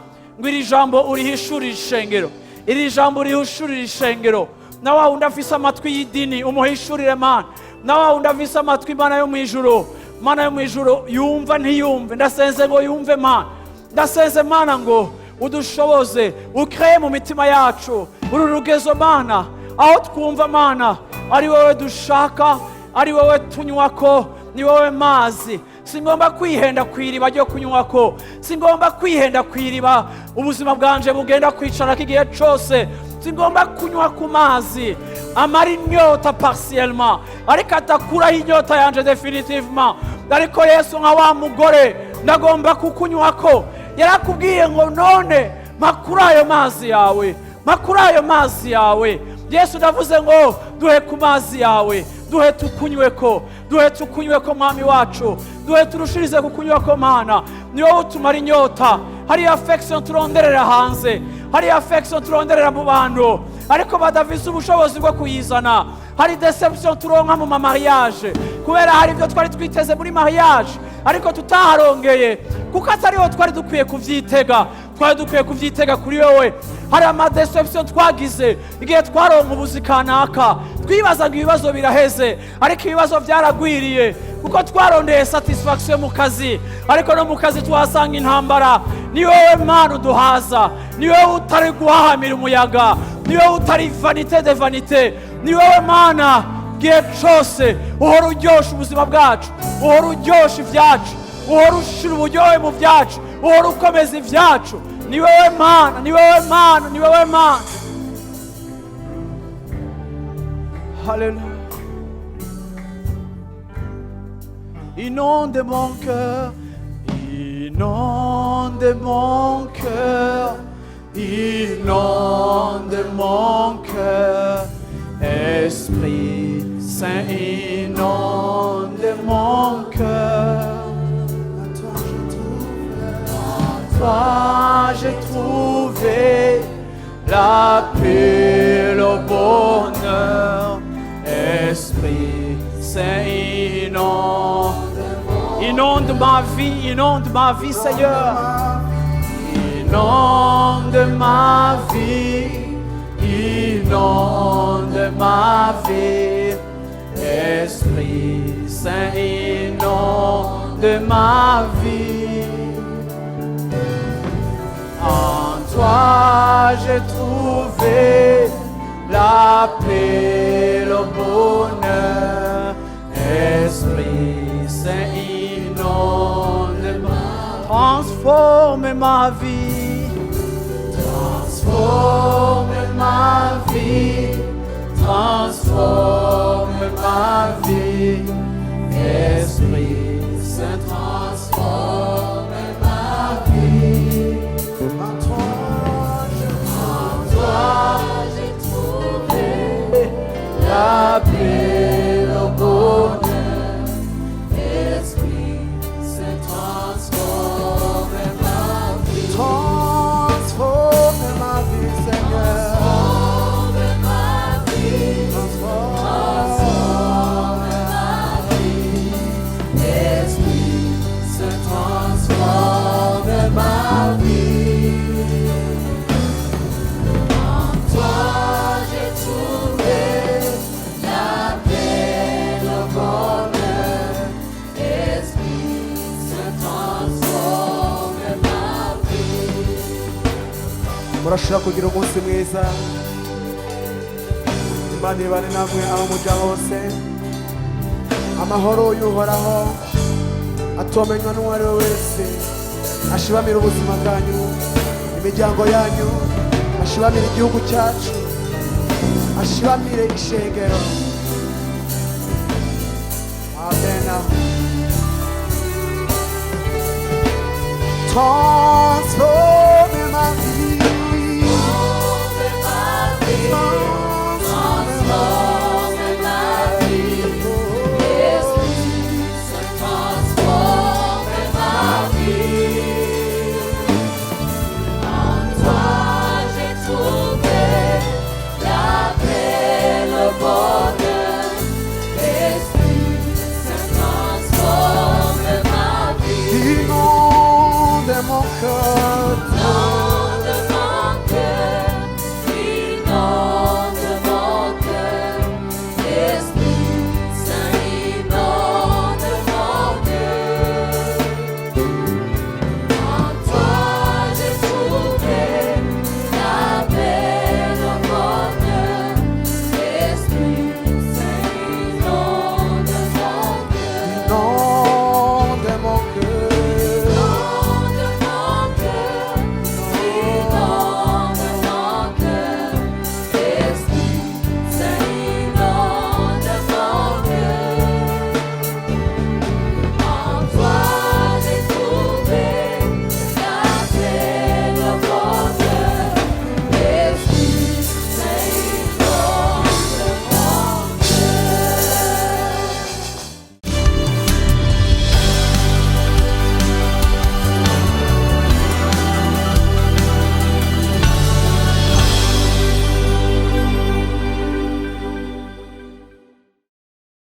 ngo iri jambo urihishurire ishengero, iri jambo urihishurire ishengero. Na wa wundi afise amatwi y'idini umuhishurire, Mana. Na wa wundi afise amatwi, Mana yo mu ijuru, Mana yo mu ijuru, yumva ntiyumve, ndasenze ngo yumve. Mana, ndasenze, Mana, ngo udushoboze ukreye mu mitima yacu uru rugezo, Mana, aho twumva, Mana, ari wowe dushaka, ari wowe tunywako, ni wowe mazi. Singomba kwihenda ku iriba ryo kunywako, singomba kwihenda ku iriba ubuzima bwanje bugenda kwicarako igihe cose. Singomba kunywa ku mazi amara inyota partiellement ariko atakuraho inyota yanje définitivement. Ariko Yesu, nka wa mugore, ndagomba kukunywako. Yarakubwiye ngo: none mpa kuri ayo mazi yawe, mpa kuri ayo mazi yawe. Yesu, ndavuze ngo duhe ku mazi yawe, duhe tukunyweko, duhe tukunyweko. Mwami wacu, duhe turushirize kukunywako. Mana, ni wowe utumara inyota. Hari affection turonderera hanze, hari affection turonderera mu bantu. Ariko badafise ubushobozi bwo kuyizana. Hari déception turonka mu ma mariage kubera hari ibyo twari twiteze muri mariage ariko tutaharongeye, kuko atariho twari dukwiye kuvyitega. Twari dukwiye kuvyitega kuri wowe. Hari ama déception twagize igihe twaronka ubuzi kanaka, twibaza ngo ibibazo biraheze, ariko ibibazo byaragwiriye, kuko twarondeye satisfaction mu kazi, ariko no mu kazi tuhasanga intambara. Ni wowe Mana uduhaza, ni wowe utari guhahamira umuyaga, ni wowe utari vanité de vanité, ni wowe Mana gihe cose uhora uryosha ubuzima bwacu, uhora uryosha ibyacu, uhora ushira uburyohe mu byacu, uhora ukomeza ibyacu. Ni wowe Mana, ni wowe Mana, ni wowe Mana. Haleluya. Inonde mon cœur, inonde mon cœur, inonde mon cœur, Esprit Saint, inonde mon cœur. En toi j'ai trouvé la paix, le bonheur. Esprit Saint, inonde, inonde ma vie, inonde ma vie, Seigneur. Inonde ma vie, inonde ma vie. Esprit Saint, inonde ma vie. En toi j'ai trouvé la paix, le bonheur. Esprit Saint, inonde ma, transforme ma vie, transforme ma vie, transforme ma vie. Esprit Saint, transforme ma vie. En toi j'ai trouvé la paix, le bonheur. Esprit Saint, transforme ma vie. Transforme ma vie, Seigneur. Transforme ma vie. Transforme ma vie. Esprit Saint, transforme ma vie. En toi j'ai trouvé la paix, le bonheur. Esprit Saint, transforme ma vie. Murashobora kugira umunsi mwiza. Imana ibane namwe aho muja hose. Amahoro y'Uhoraho atomenywa n'uwo ari we wese ashibamira ubuzima bwanyu, imiryango yanyu, ashibamire igihugu cyacu, ashibamire ishengero. Amen.